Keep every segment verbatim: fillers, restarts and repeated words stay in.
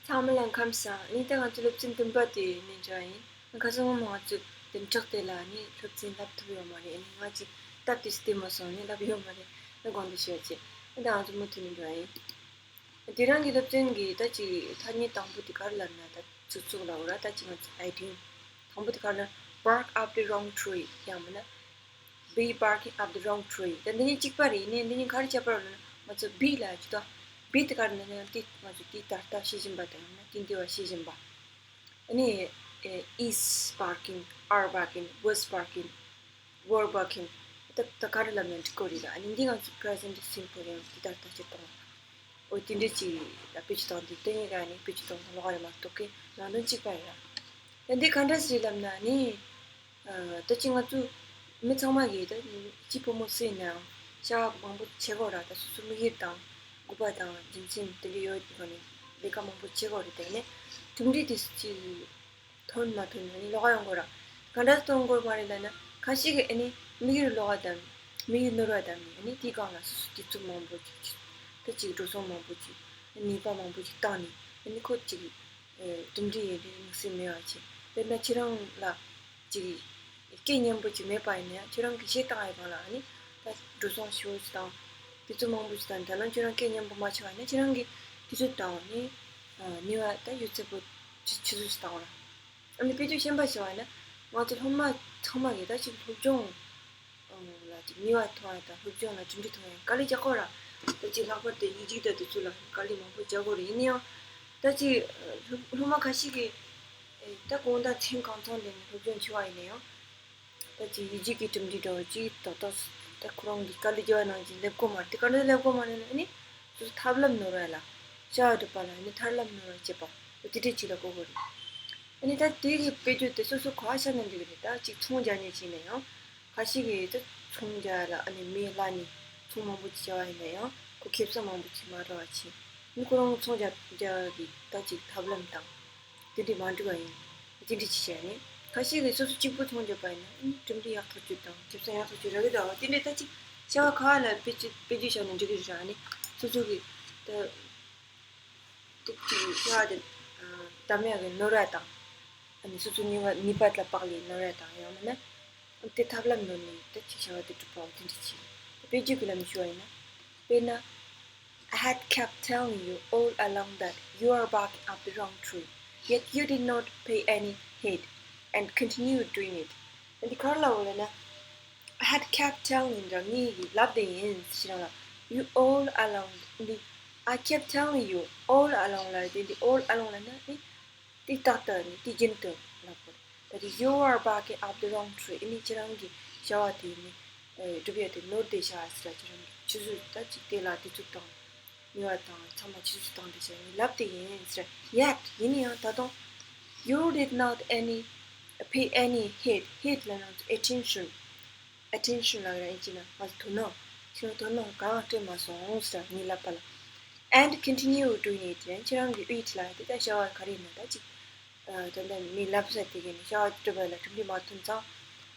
ཚང་མ་ལ་ཁམས་བཟང་། ཨ་ནི་ད་ང་ཚོ་སློབ་ཚན་བདུན་པ་དེ་ནས་འགྲོ་ཡ་ཡིན། ཁ་སང་ངོ་མ་ང་ཚོ་བདུན་ཕྲག་དེ་ལ་ནི་སློབ་ཚན་བསླབ་ཐུབ་ཡོད་མ་རེད། ཨ་ནི་ང་ཅིག་སྟབས་དེ་བདེ་མ་སོང་ནི་བསླབ་ཡོད་མ་རེད། ཨ་དགོངས་དག་ཞུ་ཡ་བྱེད། ཨ་ད་ང་ཚོ་མུ་མཐུད་ནས་འགྲོ་ཡ་ཡིན། དེ་རིང་གི་སློབ་ཚན་གྱི་ད་ཅིག་ཐ་སྙད་དང་པོ་དེ་ག་རེ་ལབ་ན། ད་ཚིག་ཚུགས་ལ་འོ་ར། ད་ཅིག་ང་ཚོ་ཨའི་ཌི་ཡམ་དང་པོ་དེ་ག་རེ་ལབ་ན། bark up the wrong tree ཡང་མིན་ན། Bee barking up the wrong tree. ད་འདི་གཉིས་གཅིག་པ་རེད། ཡིན་ནའི་འདི་གཉིས་ག་རེ་ཁྱད་པར་ཡོད་ལབ་ན། ང་ཚོ་bee ལབ་ཀྱི་འདུག bee དེ་ག་རེ་ལབ་ན། དེ་ང་ཚོ་དེ་ད་ལྟ་ཤེས་བཞིན་པ་དང་ཡང་ན་དེ་འདི་བ་ཤེས་བཞིན་པ། ཨ་ནི་is barking, are barking, was barking, were barking. ད་ད་ག་རེ་ལབ་ན་འགྲིག་གི་རེད་ལ། ཨ་ནི་འདི་ང་ཚོ་present simple ཡང་དེ་ད་ལྟ་སྤྱིར་བཏང་། འོ་དེ་འདྲ་ཅིག་ལ་བེད་སྤྱོད་བཏང་དུས། དེ་གཉིས་ཀ་ནི་བེད་སྤྱོད་བཏང་སྟངས་ལོགས་ཀ་རེད་མ་གཏོགས་ཀྱི་ནང་དོན་གཅིག་པ་རེད་ལ། ད་འདི་ག་འདྲ་ཞིག་རེད་ལབ་ན་ནི། ཨ་ད་ཅི་ང་ཚོ་མི་ཚང་མ་གིས་ད་སྐྱིད་པོ་མོ་སུ་ཡིན་ནའང་བྱ་བ་མང་པོ་བྱེད་དགོས་ར། ད་སོ་སོ་དམིགས་ཡུལ་དང་དགོས་པ་དང་རྒྱུ་མཚན་དེ་འདྲ་ཡོད་དགོས་ནས་ལས་ཀ་མང་པོ་བྱེད་དགོས་རེད། དེ་ནས་གྲུབ་འབྲས་དེ་ཅི་ཐོན་མ་ཐོན་ནས་ལོགས་ཀ་ཡོང་དགོས་ར། ག་འདྲ་ཐོན་དགོས་མ་རེད་ལབ་ན། ཁ་ཤས་ཀྱིས་ཨ་ནི་དམིགས་ཡུལ་ལོགས་ཀ་བདམས། དམིགས་ཡུལ་ནོར་བ་བདམས་ནས་ཨ་ནི་དེའི་སྒང་ལ་སོ་སོ་དུས་ཚོད་མང་པོ་ཅིག་ད་ཅིག་འགྲོ་སོང་མང་པོ་ཅིག་ནུས་པ་མང་པོ་ཅིག་བཏང་ནས་ཨ་ནི་ཁོ་ཅིག་ཨེ་གྲུབ་འབྲས་ཡོད་དེ་དམིགས་བསལ་མེད་པ་བྱས། དཔེར་ན་ཁྱེད་རང་ལ་ཅིག་སྐད་སྙན་པོ་ཅིག་མེད་པ་ཡིན་ན་ཡང་ཁྱེད་རང་གིས་བཤད་བཏང་ཡ་གང་ལ་ཨ་ནི་ད་འགྲོ་སོང་ཞེ་པོ་ཅིག་དང་དུས་ཚོད་མང་པོ་ཅིག་དང་། ད་ནང་ཁྱེད་རང་སྐད་སྙན་པོ་མ་ཆགས་པ་ཡིན་ན་ཁྱེད་རང་གིས་དུས་ཚོད་དང་ནི་ནུས་པ་ད་ཡོད་ཚད་པོ་ཆུད་ཟོས་ཅིག་བཏང་ར། ཨ་ནི་དཔེ་བརྗོད་གཞན་པ་བྱས་པ་ཡིན་ན་ང་ཚོ་སློབ་མ་ཚང་མ་གིས་ད་ཅིག་སློབ་སྦྱོང་ལ་ཅིག་ནུས་པ་ཐོན་ཡ་དང་སློབ་སྦྱོང་ལ་གྲུབ་འབྲས་ཐོན་ཡ་དཀའ་ལས་རྒྱག་གོ་ར། ད་ཅིག་ལྷག་པར་དུ་ཡིག་རྒྱུགས་དང་དེ་ཚོ་ལ་དཀའ་ལས་མང་པོ་རྒྱག་གོ་རེད། ཡིན་ན་ཡང་ད་ཅིག་སློབ་སློབ་མ་ཁ་ཤས་ཀྱིས་ད་དགོང་དག་མཚན་གང་ཚང་དེ་ནས་སློབ་སྦྱོང་བྱས་པ་ཡིན་ན་ཡང་ད་ཅིག་ཡིག་རྒྱུགས་ཀྱི་གྲུབ་འབྲས་འདྲ་བོ་ཅིག་ཏག་ཏག་ད་ཁོ་རང་གིས་དཀའ་ལས་རྒྱག་པ་ནང་བཞིན་སླེབས་གོ་མ་རེད། དེ་ག་འདྲ་སླེབས་གོ་མ་རེད་ན་ཨ་ནི་སོ་སོ་ཐབས་ལམ་ནོར་བ་ལ། བྱ་བ་སྒྲུབ་པ་ལ་ཨ་ནི་ཐབས་ལམ་ནོར་བ་བྱེད་པ་དེ་འདྲ་ཅིག་ལ་གོ་དགོས་རེད། ཨ་ནི་ད་དེ་གི་དཔེ་བརྗོད་དེ་སོ་སོ་ག་པར་བཞག་ན་འགྲིག་གི་རེད། ད་ཅིག་ཚོང་རྒྱག་མཁན་ཅིག་ཡིན་ན་ཡང་ཁ་ཤས་ཀྱིས་ད་ཚོང་རྒྱག་ལ་ཨ་ནི་མི་གླ་ནས་ཚོང་མང་པོ་ཅིག་བྱས་པ་ཡིན་ན་ཡང་ཁོ་ཁེ་བཟང་མང་པོ་ཅིག་མ་རག་པ་བྱས། ཨ་ནི་ཁོ་རང་ཚོང་རྒྱག་རྒྱག་གི་ད་ཅིག་ཐབས་ལམ་དང་དེ་འདྲ་མ་འགྲིག་པ་ཡིན། དེ་འདྲ་ཅིག་བྱས་ནས་ཁ་ཤས་ཀྱིས་སོ་སོ་གཅིག་པུ་ཚོང་རྒྱག་པ་ཡིན་ན་ཨ་ནི་གྲུབ་འབྲས་ཡག་ཐག་ཆོད་དང་ཁེ་བཟང་ཡག་ཐག་ཆོད་རག་གི་འདུག་དེ་འདྲ་ད་ཅིག་བྱ་བ་ག་པ་ལ་དཔེ་བརྗོད་དཔེ་བརྗོད་བྱས་ན་འགྲིག་གི་རེད་ཨ་ནི་སོ་སོ་གི་ད། ཏོག་ཙམ་བྱ་བ་དེ་གདམ་ཡག་གི་ནོར་བ་དང་། ཨ་ནི་སོ་སོའི་ནུས་པ་ནུས་པ་ལ་དཔག་ལས་ནོར་བ་དང་། ཡང་མིན་ན་དེ་ཐབས་ལམ་ནོར་ནས་ད་ཅིག་བྱ་བ་དེ་སྒྲུབ་པའོ་དེ་འདྲ་བྱས། དཔེ་བརྗོད་ཀྱི་ལམ་ནས་ཞུ་བ་ཡིན་ན། དཔེར་ན། I had kept telling you all along that you are barking up the wrong tree, yet you did not pay any heed and continued doing it. འདི་ག་རེ་ལབ་པ་ལབ་ན། I had kept telling རང་ཉིད་ཀྱིས་ལབ་བསྡད་ཡིན་ཟེར་རང་ལ། You all along འདི། I kept telling you all along ལབ་དེ་འདི། All along ལབ་ན་ནི་དེ་ཏག་ཏག་ནི་དེ་རྒྱུན་དུ་ལབ་དགོས། ད་དེ་you are barking up the wrong tree ཨ་ནི་ཁྱེད་རང་གིས་བྱ་བ་དེ་ནི་སྒྲུབ་ཡ་དེ་ནོར་བསྡད་ཤག་ཟེར། ཁྱེད་རང་གིས་ཆུད་ཟོས་ད་ཅིག་དེ་ལ་དུས་ཚོད་དང་ནུས་པ་དང་ཚང་མ་ཆུད་ཟོས་བཏང་བསྡད་ཤག་ངས་ལབ་བསྡད་ཡིན་ཟེར། Yet ཡིན་ན་ཡང་ད་དུང་you did not any pay any heed heed ལབ་ན་attention attention ལབ་ར་ཨིན་ཇི་ནང་ང་ཚོ་དོ་སྣང་ཁྱེད་རང་དོ་སྣང་གང་སྤྲད་མ་སོང་ཟེར་ངས་ལབ་པ་ལ། And continue doing it ཡང་ཁྱེད་རང་གིས་it ལབ་དེ་ད་བྱ་བ་ག་རེ་ཡིན་ན་ད་ཅིག་ད་ལྟ་མི་ལབ་ས་དེ་ག་ནས་བྱ་བ་སྒྲུབ་པ་ལ་གྲུབ་འབྲས་མ་ཐོན་ཙང་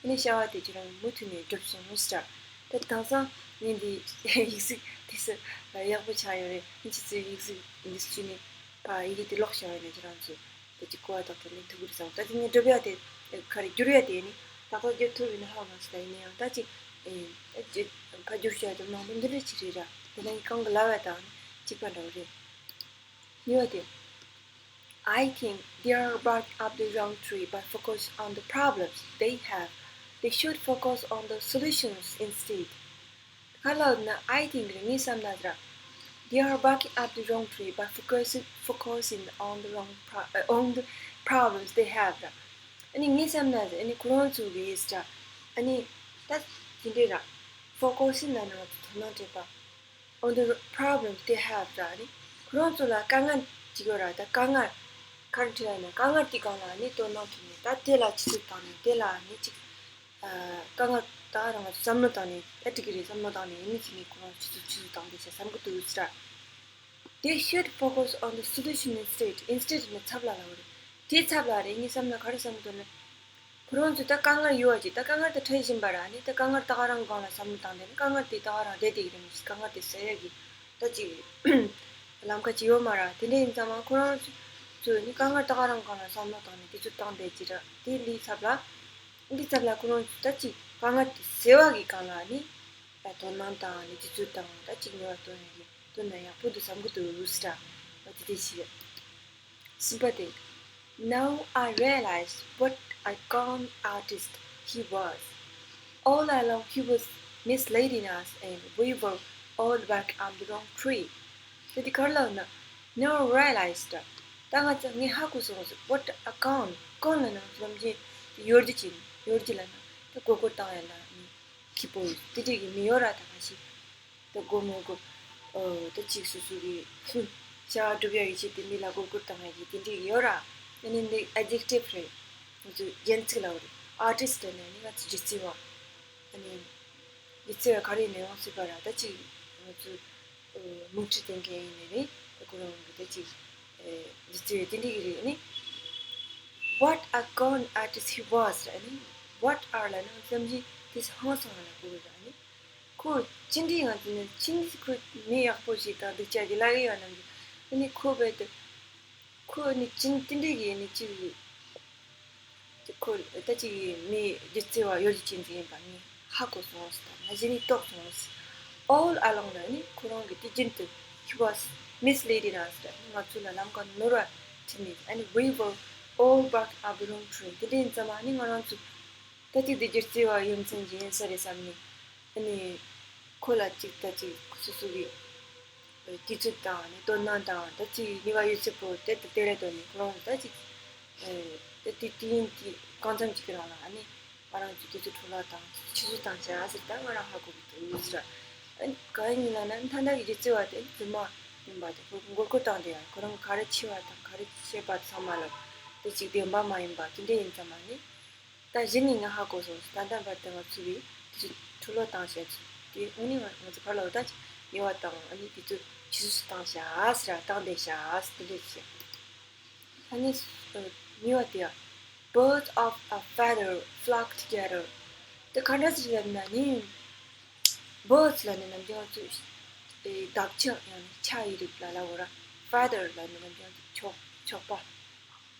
ཨ་ནི་བྱ་བ་དེ་ཁྱེད་རང་གིས་མུ་མཐུད་ནས་སྒྲུབ་སོང་ཟེར། ད་དེང་སང་ངས་འདི་ཡིག་གཟུགས་དེ་ཚོ་ཡག་པོ་ཆགས་ཡོད་རེད། ཨིན་ཇི་ཚོའི་ཡིག་གཟུགས་འདི་ཚོ་བྱས་ནས་ཕ་ཡི་གེ་དེ་ཀློག་བྱ་བ་ཡིན་ན་ཁྱེད་རང་ཚོ། ད་ཅིག་གོ་བ་ཏག་ཏག་ལེན་ཐུབ་ཀྱི་རེད་བསམ། ད་ཅིག་ངས་སྒྲུབ་ཡ་དེ་ག་རེ་བསྒྱུར་ཡ་དེ་ནི་ཏག་ཏག་བསྒྱུར་ཐུབ་ཡོད་ན་ཧ་མ་སོང་། ད་ཡིན་ན་ཡང་ད་ཅིག་ཨེ་ད་ཅིག་ཕར་བསྒྱུར་བྱ་དེ་ནང་དོན་འདི་འདྲ་ཅིག་རེད་ར། དེ་ན་ཡིན་གང་གི་ལབ་ཡ་དང་ནི་གཅིག་པ་འདྲ་བོ་རེད། གཉིས་པ་དེ། I think they are barking up the wrong tree by focus on the problems they have. They should focus on the solutions instead. ག་ལབ་ན། I think རེད། ངས་བསམ་ན་ར། They are barking up the wrong tree by focusing focusing on the wrong pro- uh, on the problems they have ར། ཨ་ནི་ངས་བསམ་ན་ར། ཨ་ནི་ཁོ་རང་ཚོ་གིས་ར། ཨ་ནི་ད་དེ་འདྲས་ར། Focusing ལབ་ན་ང་ཚོ་དོ་སྣང་སྤྲད་པ། On the problems they have ར། ཨ་ནི་ཁོ་རང་ཚོ་ལ་དཀའ་ངལ་ཅིག་ཡོད་ར། ད་དཀའ་ངལ་ག་རེ་འཕྲད་ཡ་ན་དཀའ་ངལ་དེ་སྒང་ལ་ཨ་ནི་དོ་སྣང་བྱས་ནས་ད་དེ་ལ་ཆུ་ཚོད་བཏང་ནས་དེ་ལ་ཨ་ནི་ཅིག་དཀའ་ངལ་ད་རང་ལ་བསམ་བློ་བཏང་ནས་ཨ་འགྲིག་གི་རེད་བསམ་བློ་བཏང་ནས་ཡིན་ནི་ཟིན་ནས་ཁོ་རང་ཆུ་ཚོད་ཆུ་ཚོད་བཏང་བསྡད་ཤག་བསམ་གི་འདུག་ཟེར། They should focus on the solution instead. Instead ནི་ཚབ་ལ་ལབ་རེད། དེའི་ཚབ་ལ་རེད། ངས་བསམ་ན་ག་རེ་བསམ་གི་འདུག་ན། ཁོ་རང་ཚོ་ད་དཀའ་ངལ་ཡོད་པ་ཅིག་ད་དཀའ་ངལ་དེ་འཕྲད་བཞིན་པ་ར། ནི་ད་དཀའ་ངལ་ད་ག་རང་སྒང་ལ་བསམ་བློ་བཏང་བསྡད་ན་དཀའ་ངལ་དེ་ད་ག་རང་བསྡད་བསྡད་ཀྱི་རེད། མི་ཞིག་དཀའ་ངལ་དེ་སེལ་ཡ་གི་ད་ཅིག་ལམ་ཁ་ཅིག་ཡོད་མ་རེད། དེ་འདྲ་ཡིན་ཙང་མ་ཁོ་རང་ཚོ་ ཚོས་ནི་དཀའ་ངལ་ད་ག་རང་སྒང་ལ་བསམ་བློ་བཏང་ནས་དུས་ཚོད་བཏང་བསྡད་ཀྱི་ར། དེ་ལས་ཚབ་ལ་འདི་ཚབ་ལ་ཁོ་རང་ཚོ་ད་ཅིག་དཀའ་ངལ་དེ་སེལ་བ་གི་སྒང་ལ་ནི་ད་དོ་སྣང་དང་ནི་དུས་ཚོད་དང་ད་ཅིག་ནུས་པ་བཏོན་ནས་བཏོན་ན་ཡག་པོ་འདུག་བསམ་གི་འདུག་ཟེར་ར། འོ་དེ་དེ་ཞིག་རེད། གསུམ་པ་དེ། Now I realize what a con artist he was. All along he was misleading us and we were all back on the wrong tree. དེ་དེ་ག་རེ་ལབ་ན། Now I realized. ད་ང་ཚོ་ངས་ཧ་གོ་སོང་ཟེར། What a con. Con ལབ་ན་ནམ་རྒྱུན་གཡོ་སྒྱུ་བྱེད། གཡོ་སྒྱུ་ལབ་ན་ད་མགོ་སྐོར་བཏང་ཡ་ལ་ནི་ཁྱི་པོ་དེ་འདྲས་ཀྱི་མི་ཡོད་ར། ད་ག་ཞིག་ད་མགོ་མོ་མགོ་ཨོ་ད་ཅིག་སོ་སོ་གི་ཧུམ་བྱ་བ་སྒྲུབ་ཡ་གི་ཆེད་དུ་མི་ལ་མགོ་སྐོར་བཏང་ཡ་གི་དེ་འདྲས་ཀྱི་ཡོད་ར། ཨ་ནི་འདི་adjective རེད། ང་ཚོ་རྒྱན་ཚིག་ལབ་རེད། Artist ནས་ནི་ང་ཚོ་སྒྱུ་རྩལ་བ། ཨ་ནི་སྒྱུ་རྩལ་བ་ག་རེ་ཡིན་ནའང་སྲིད་པ་ར། ད་ཅིག་ང་ཚོ་མིག་འཕྲུལ་སྟོན་མཁན་ཡིན་ནའི་རེད། ད་ཁོ་རང་གི་ད་ཅིག་སྒྱུ་རྩལ་བ་དེ་འདྲས་ཀྱི་རེད། ཨ་ནི། What a con artist he was. ཨ་ནི་what a ལབ་ན་བསམ་གཞིག་དེ་ཧང་སང་ལ་གོ་གི་ར། ཨ་ནི་ཁོ་ཅི་འདྲའི་ང་ཚོ་ནི་ཅི་འདྲའི་ཁོ་མི་ཡག་པོ་ཞིག་དང་སྡུག་ཅག་གི་ལབ་གི་ཡོད་ནམ་གི། ཨ་ནི་ཁོ་རྦད་དེ་ཁོ་ནི་ཅི་དེ་འདྲའི་གི་ནི་ཅིག་ཁོ་ད་ཅིག་མི་སྒྱུ་རྩལ་བ་གཡོ་སྒྱུ་ཅན་ཟིག་ཡིན་པ་ངས་ཧ་གོ་སོང་ཟེར། ད་ང་གཞི་ནས་རྟོགས་སོང་ཟེར། All along ལ་ནི་ཁོ་རང་གི་དུས་རྒྱུན་དུ་he was misleading us ཟེར། ང་ཚོ་ལ་ལམ་ཁ་ནོར་བ་ཁྲིད་ནས། ཨ་ནི་we were all back on the wrong tree. དེ་འདྲ་ཡིན་ཙང་མ་ནི་ང་རང་ཚོ་ད་ཅིག་དེ་སྒྱུ་རྩལ་བ་ཡོད་མཚན་ཅིག་ཡིན་ས་རེད་བསམ་ནས། ཨ་ནི་ཁོ་ལ་ཅིག་ད་ཅིག་སོ་སོ་གི་དུས་ཚོད་དང་ནི་དོ་སྣང་དང་ད་ཅིག་ནུས་པ་ཡོད་ཚད་པོ་དེ་དང་དེ་རེད་དོ་ནི་ཁོ་རང་ད་ཅིག་ཨེ་དེ་དུས་དུས་ཡུན་དེ་གང་འཚམ་ཅིག་གི་རིང་ལ་ཨ་ནི་ང་རང་ཚོ་དུས་ཚོད་འཕྲོ་བརླག་དང་ཕྱི་བཤོལ་བཏང་བྱ་ཟེར། ད་ང་རང་ཧ་གོ་གི་འདུག་ཟེར། ཨ་ནི་གང་ཡིན་ལབ་ན་མཐའ་མཐའ་གི་སྒྱུ་རྩལ་བ་དེ་རྫུན་མ་ཡིན་པ་དེ་ཁོ་མགོ་སྐོར་བཏང་དེ་ཡང་ཁོ་རང་ག་རེ་འཆི་བ་དང་ག་རེ་བཤད་པ་ཚང་མ་ལ་དེ་ཅིག་བདེན་པ་མ་ཡིན་པ་དེ་འདྲ་ཡིན་ཙང་མ་ནི། ད་གཞི་ནས་ང་ཧ་གོ་སོང་། ད་ལྟ་བར་དུ་ང་ཚོ་བའི་དུས་ཚོད་འཕྲོ་བརླག་བཏང་བྱས་ཚུལ་དེ་དངོས་གནས་ང་ང་ཚོ་ཕར་ལ་འོ་ད་ཅིག་ཉེ་བ་དང་ཨ་ནི་དུས་ཚོད་ཕྱི་སོ་སོ་བཏང་བྱས་ཟེར་བཏང་བསྡད་བྱས་དེ་འདྲས་བྱས། ཨ་ནི་ཉེ་བ་དེ་ཡང་Birds of a feather flock together. དེ་ག་འདྲ་ཞིག་ལབ་ན་ནི། Birds ལབ་ནི་ནམ་རྒྱུན་ང་ཚོ་ཨེ་འདབ་ཆགས་ཡང་ན་བྱ་ཡི་རིགས་ལ་ལབ་དགོས་ར། Feather ལབ་ནི་ནམ་རྒྱུན་ང་ཚོ་གཤོག་གཤོག་པ།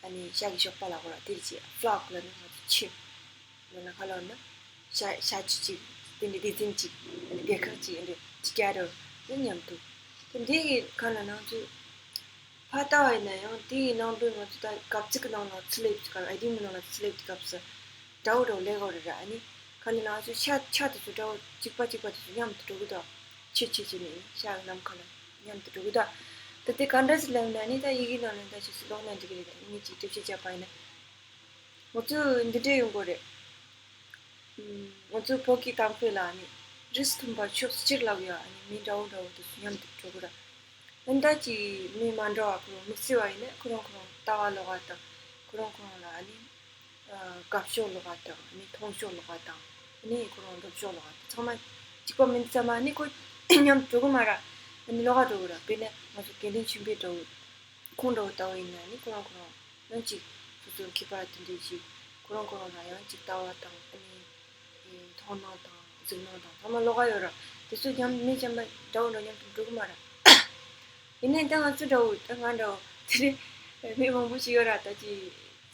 ཨ་ནི་བྱ་གི་གཤོག་པ་ལབ་དགོས་ར། དེ་རེད་ཅེས། Flock ལབ་ནི་ང་ཚོ་ཁྱི། ལབ་ན་ག་ལབ་ན། བྱ་བྱ་ཁྱི་གཅིག་དེ་འདྲའི་སྡེ་ཚན་གཅིག་ཨ་ནི་སྡེ་ཁག་གཅིག་ཨ་ནི་together ནི་མཉམ་དུ། དེ་འདི་གི་ག་ལབ་ན་ང་ཚོ་ཕར་ལྟ་བ་ཡིན་ན་ཡང་དེ་ཡི་ནང་དོན་ང་ཚོ་ད་གབ་ཚིག་གི་ནང་ལ་ཚུར་སླེབས་དུས་སྐབས། ཨ་དེ་མི་ནང་ལ་ཚུར་སླེབས་དུས་སྐབས་སུ་འདྲ་བོ་འདྲ་བོ་ལས་དགོས་རེད་ར། ཨ་ནི་ག་ལབ་ན་ང་ཚོ་ཤ་ཤ་དེ་ཚོ་འདྲ་བོ་གཅིག་པ་གཅིག་པ་དེ་ཚོ་མཉམ་དུ་འགྲོ་གི་འདུག་ཁྱི་ཁྱི་ཁྱི་ནི་ཤ་གི་ནམ་མཁའ་ལ་མཉམ་དུ་འགྲོ་གི་འདུག་ད་དེ་ག་འདྲ་ཞིག་ལབ་ན་ནི་ད་ཡི་གེ་ནང་ལ་ད་ཅིག་སུ་ཀློག་ན་འགྲིག་གི་རེད། ད་ངས་ཅིག་དེབ་སྐྱེལ་བརྒྱབ་པ་ཡིན་ན། ང་ཚོ་འདི་འདྲས་ཡོང་དགོས་རེད། ང་ཚོ་བོད་ཀྱི་གཏམ་དཔེ་ལ་ནི་རིས་མཐུན་པ་ཕྱོགས་གཅིག་ལབ་ཡོད། ཨ་ནི་མི་འདྲ་བོ་འདྲ་བོ་དེ་ཚོ་མཉམ་དུ་འགྲོ་གི་ར། ཨ་ནི་ད་ཅིག་མི་མ་འདྲ་བ་ཁོ་རང་དམིགས་བསལ་བ་ཡིན་ན་ཁོ་རང་ཁོ་རང་ལྟ་བ་ལོགས་ཀ་དང་ཁོ་རང་ཁོ་རང་ལ་ཨ་ནི་དགའ་ཕྱོགས་ལོགས་ཀ་དང་ཨ་ནི་མཐོང་ཕྱོགས་ལོགས་ཀ་དང་ཨ་ནི་ཁོ་རང་འགྲོ་ཕྱོགས་ལོགས་ཀ་དང་ཚང་མ་གཅིག་པ་མིན་ཙང་མ་ཨ་ནི་ཁོ་མཉམ་དུ་འགྲོ་གི་མ་ར། ཨ་ནི་ལོགས་ཀ་འགྲོ་གི་ར། དཔེར་ན་ང་ཚོ་དགེ་འདུན་ཆོས་འཕེལ་འདྲ་བོ། ཁོང་འདྲ་བོ་ལྟ་བུ་ཡིན་ན་ནི་ཁོ་རང་ཁོ་རང་ཡང་ཅིག་སོ་སོའི་ཁྱད་པར་དེ་འདྲ་ཞིག་ཁོ་རང་ཁོ་རང་ལ་ཡང་ཅིག་ལྟ་བ་དང་ཨ་ནི་མཐོང་སྣང་དང་གཟིགས་སྣང་དང་ཚང་མ་ལོགས་ཀ་ཡོད་ར། དེ་ཚོ་མཉམ་མི་གཞན་པ་འདྲ་བོ་འདྲ་བོ་མཉམ་དུ་འགྲོ་གི་མ་ར། ཡིན་ནའི་ད་ང་ཚོ་འདྲ་བོ་ད་ང་འདྲ་བོ་དེ་འདྲའི་མི་མང་པོ་ཞིག་ཡོད་ར། ད་ཅིག་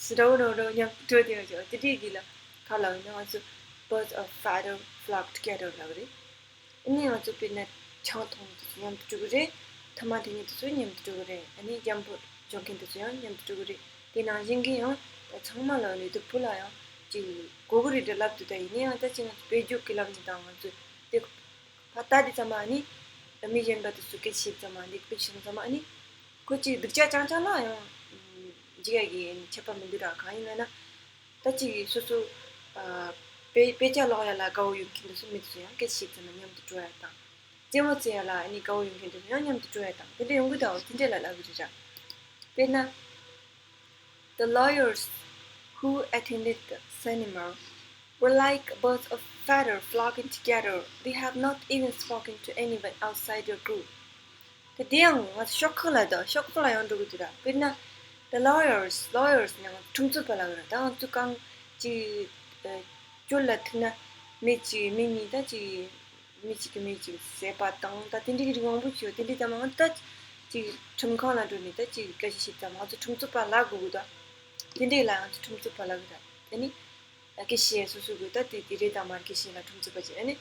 སུ་འདྲ་བོ་འདྲ་བོ་འདྲ་བོ་མཉམ་དུ་འགྲོ་དེ་ཡོད་ཅོག་དེ་འདྲའི་གི་ལ་ཁ་ལ་ཡིན་ན་ང་ཚོ་Birds of feather flock together ལབ་རེད། ཨ་ནི་ང་ཚོ་དཔེར་ན་ཆང་འཐུང་མཁན་དེ་ཚོ་མཉམ་དུ་འགྲོ་གི་རེད། ཐ་མག་འཐེན་མཁན་དེ་ཚོ་མཉམ་དུ་འགྲོ་གི་རེད། ཨ་ནི་འཇམ་པོ་འཇོག་མཁན་དེ་ཚོ་ཡང་མཉམ་དུ་འགྲོ་གི་རེད། དེ་ནང་བཞིན་གྱི་ཡང་ད་ཚང་མ་ལ་ནི་སྡུག་པོ་ལ་ཡང་ཅིག་དགོས་ཀྱི་རེད་དྲ་ལབ་འདུག་ད་ཡིན་ན་ཡང་ད་ཅིག་ང་ཚོ་དཔེ་འཇོག་གི་ལབ་ནི་དང་ང་ཚོ་དེ་ཕར་ལྟ་དུས་ཙམ་པ་ཨ་ནི་མི་གཞན་པ་དེ་ཚོ་སྐད་ཆ་བཤད་ཙམ་པ་འདི་དཔེ་བཤད་ཙམ་པ་ཨ་ནི་ཁོ་ཅིག་སྡུག་ཅག་རྐྱང་རྐྱང་ལ་ཡང་འཇིགས་ཡ་གི་ཁྱད་པར་མི་འདུག་ར། གང་ཡིན་ལབ་ན། ད་ཅིག་སོ་སོ་ཨ་དཔེ་དཔེ་ཆ་ཀློག་ཡ་ལ་དགའ་བོ་ཡོད་མཁན་དེ་ཚོ་མི་དེ་ཚོ་ཡང་སྐད་ཆ་བཤད་ཙམ་ན་མཉམ་དུ་འགྲོ་ཡ་དང་། རྩེད་མོ་རྩེ་ཡ་ལ་ཨ་ནི་དགའ་བོ་ཡོད་མཁན་དེ་ཚོ་ཡང་མཉམ་དུ་འགྲོ་ཡ་དང་དེ་འདྲ་ཡོང་གི་འདུག་འོ་དེ་འདྲ་ལ་ལབ་གི་རེད་ར། དཔེར་ན། The lawyers who attended the seminar were like birds of feather flocking together. They have not even spoken to anyone outside their group. ད་དེ་ཡང་ང་ཚོ་ཤོག་ཁག་ལ་དང་ཤོག་ཁག་ལ་ཡང་འགྲོ་གི་འདུག་ར། དཔེར་ན། The lawyers, lawyers ནི་ང་ཚོ་ཁྲིམས་རྩོད་པ་ལ་གི་ར། ད་ང་ཚོ་གང་ཅིག་ཨ་སྐྱོར་ལ་ཐུག་ན་མི་གཅིག་མི་གཉིས་ད་ཅིག་མི་གཅིག་གིས་མི་གཅིག་བསད་པ་དང་ད་དེ་འདྲའི་རིགས་མང་པོ་ཅིག་ཡོད། དེ་འདྲའི་ད་མ་ང་ཚོ་ད་ ཅིག་ཁྲིམས་ཁང་ལ་འགྲོ་ནས་ད་ཅིག་སྐད་ཆ་བཤད་ཙང་ང་ཚོ་ཁྲིམས་རྩོད་པ་ལབ་དགོས་གི་ད། དེ་འདྲས་ལ་ང་ཚོ་ཁྲིམས་རྩོད་པ་ལབ་གི་ད། དེ་ནི་སྐད་ཆ་བཤད་སོ་སོ་གི་ད་དེ་དེ་རེད་དམ་མ་རེད་སྐད་ཆ་བཤད་ལ་ཁྲིམས་རྩོད་པ་བྱེད། ཨ་ནི་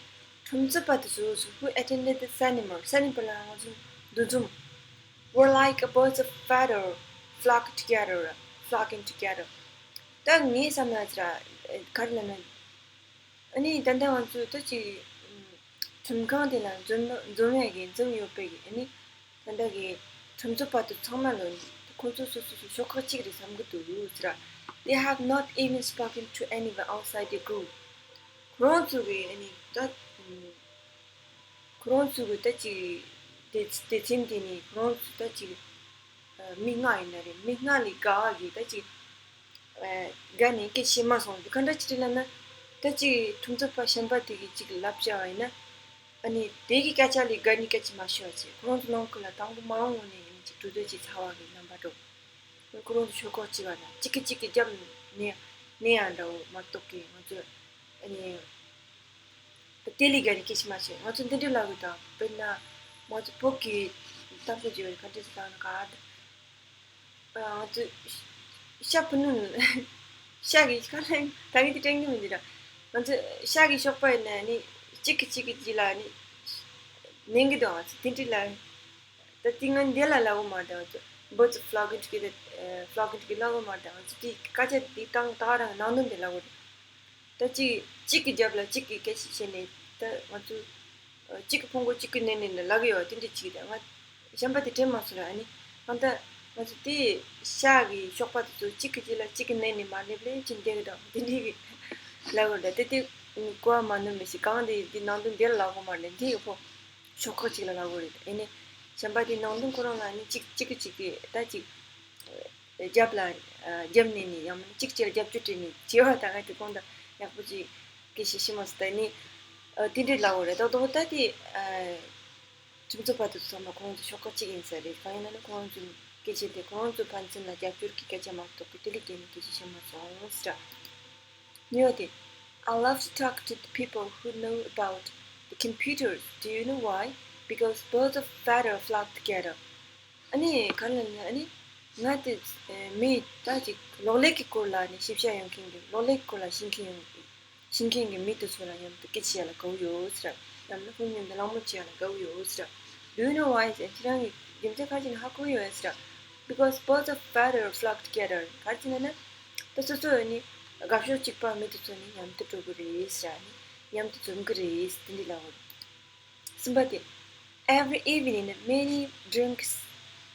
ཁྲིམས་རྩོད་པ་དེ་ཚོ་སུ་who attended the seminar, seminar ལ་ང་ཚོ་འདུ་འཛོམས། Were like a birds of feather flock together, flocking together. ད་ངའི་བསམ་ན་ཅི་ར་ག་རེ་ལབ་ན། ཨ་ནི་ད་ལྟ་ང་ཚོ་ད་ཅིག་ཁྲིམས་ཁང་དེ་ལ་འཛོམས་འཛོམས་ཡས་ཀྱི་འཛོམས་ཡོད་པའི་གི་ཨ་ནི་ད་ལྟ་གི་ཁྲིམས་རྩོད་པ་དེ་ཚང་མ་ལ་ཁོ་ཚོ་སོ་སོ་སོ་ཤོག་ཁག་གཅིག་རེད་བསམ་གི་འདུག་ཟེར། They have not even spoken to anyone outside the group. ཁོ་རང་ཚོ་གི་ཨ་ནི་ད་ཁོ་རང་ཚོ་གི་ད་ཅིག་སྡེ་སྡེ་ཚན་དེ་ནི་ཁོ་རང་ཚོ་ད་ཅིག་མི་ལྔ་ཡིན་ན་རེད། མི་ལྔ་ལས་བརྒལ་བ་གི་ད་ཅིག་བརྒལ་ནས་སྐད་ཆ་བཤད་མ་སོང་། འདི་ག་འདྲ་ཅིག་རེད་ལབ་ན། ད་ཅིག་ཁྲིམས་རྩོད་པ་གཞན་པ་དེ་གིས་ཅིག་ལབ་བྱ་བ་ཡིན་ན། ཨ་ནི་དེ་གི་སྐད་ཆ་ལས་བརྒལ་ནས་སྐད་ཆ་མ་བཤད་པ་བྱས། ཁོ་རང་ཚོ་ནང་ཁུལ་ལ་དང་པོ་མ་འོངས་ནས་ཨ་ནི་ཅིག་གྲོས་བསྡུར་བྱས་ཚར་བ་གི་རྣམ་པ་འགྲོ། ཁོ་རང་ཚོ་ཤོག་ཁག་གཅིག་པ་ན་གཅིག་གིས་གཅིག་གི་རྒྱབ་ནས་ནས་ཡང་འདྲ་བོ་མ་གཏོགས་ཀི་ང་ཚོ་ཨ་ནི། ད་དེ་ལས་བརྒལ་ནས་སྐད་ཆ་མ་བཤད། ང་ཚོ་འདི་འདྲའི་ལབ་གི་དང་། དཔེར་ན་ང་ཚོ་བོད་ཀྱི་གཏམ་དཔེ་བརྗོད་པའི་ག་འདྲ་ཞིག་ལབ་ན་ག་ང་ཚོ་ཤ་ཕུ་ནུ་ཤ་གི་ག་ལ་ད་ངས་དེ་དྲན་གི་མི་འདུག་ར། ང་ཚོ་ཤ་གི་གཤོག་པ་ཡིན་ན་ནི་གཅིག་གིས་གཅིག་གི་རྗེས་ལ་ནི་ནན་གི་འདུག་ང་ཚོ་དེ་འདྲའི་ལབ། ད་དེ་ང་འདི་ལ་ལབ་གི་མ་རེད། ང་ཚོ་Birds of flock together, flock together ལབ་གི་མ་རེད། ང་ཚོ་དེ་སྐད་ཆ་དེ་དང་ད་ག་རང་ནང་དོན་དེ་ལབ་གི་རེད། ད་གཅིག་གཅིག་གི་རྒྱབ་ལ་གཅིག་གིས་སྐད་ཆ་བཤད་ནས་ད་ང་ཚོ་གཅིག་གི་ཕུང་པོ་གཅིག་གིས་མནན་ནས་ལབ་གི་ཡོད། དེ་འདྲ་གཅིག་རེད། ང་གཞན་པ་དེ་དྲན་མ་སོང་ར། ཨ་ནི་གང་ལྟར་ང་ཚོ་དེ་ཤ་གི་གཤོག་པ་དེ་ཚོ་གཅིག་གི་རྗེས་ལ་གཅིག་གིས་མནན་ནས་མར་སླེབས་སླེབས་ཕྱིན་བསྡད་གི་འདུག་དེ་འདྲའི་གི་ལབ་གི་རེད། ད་དེ་དེ་གོ་བ་མ་ནོར་མི་ཞིག་གང་དེ་དེ་ནང་དོན་དེ་ལ་ལབ་གི་མ་རེད། འདི་ཡོད་ཕོ་ཤོག་ཁག་གཅིག་ལ་ལབ་གི་རེད། ཨ་ནི་གཞན་པ་དེ་ནང་དོན་ཁོ་རང་ལ་ནི་གཅིག་གཅིག་གི་གཅིག་གི་ད་གཅིག་རྒྱབ་ལ་རྒྱབ་ནས་ནི་ཡང་མིན་གཅིག་བྱས་རྒྱབ་སྐྱོར་སྤྲད་ནས་བྱས་པ་ད་ག་དེ་གོང་དུ་ཡག་པོ་ཅིག་སྐད་ཆ་བཤད་མ་སོང་། ད་ནི་དེ་འདྲའི་ལབ་གི་རེད། ད་དོ་ད་དེ་ཁྲིམས་རྩོད་པ་དེ་ཚོ་ཚང་མ་ཁོང་ཚོ་ཤོག་ཁག་གཅིག་ཡིན་ས་རེད། གང་ཡིན་ན་ནི་ཁོང་ཚོའི་སྐད་ཆ་དེ་ཁོང་ཚོའི་ཕན་ཚུན་ལ་རྒྱབ་སྐྱོར་གྱི་སྐད་ཆ་མ་གཏོགས་ཀྱི་དེ་ལས་བརྒལ་ནས་སྐད་ཆ་བཤད་མ་སོང་ཟེར། གཉིས་པ་དེ། I love to talk to the people who know about the computers. Do you know why? Because birds of feather flock together. ཨ་ནི་ག་རེ་ལབ་ན་ཨ་ནི་ང་དེ་མི་ད་ཅིག་གློག་ཀླད་ཀྱི་སྐོར་ལ་ནི་ཤེས་བྱ་ཡོད་མཁན་གྱི་གློག་ཀླད་ཀྱི་སྐོར་ལ་ཤེས་མཁན་ཡོད་ཤེས་མཁན་གྱི་མི་དེ་ཚོ་ལ་མཉམ་དུ་སྐད་ཆ་བཤད་ལ་དགའ་བོ་ཡོད་ཟེར། ཡང་ན་ཁོང་མཉམ་དུ་གླེང་མོལ་བྱེད་ཡ་ལ་དགའ་བོ་ཡོད་ཟེར། Do you know why? ཟེར། ཁྱེད་རང་གིས་རྒྱུ་མཚན་ག་རེ་ཡིན་ཧ་གོ་ཡོད་ཟེར། Because birds of feather flock together. ག་རེ་ཟེར་ན་ན། ད་སོ་སོ་ནི་དགའ་ཕྱོགས་གཅིག་པ་མི་དེ་ཚོ་ནི་མཉམ་དུ་འགྲོ་གི་རེད་ཟེར། ནི་མཉམ་དུ་འཛོམས་གི་རེད་ཟེར། དེ་འདྲ་ལབ་པ་རེད། གསུམ་པ་དེ། Every evening, many drinks,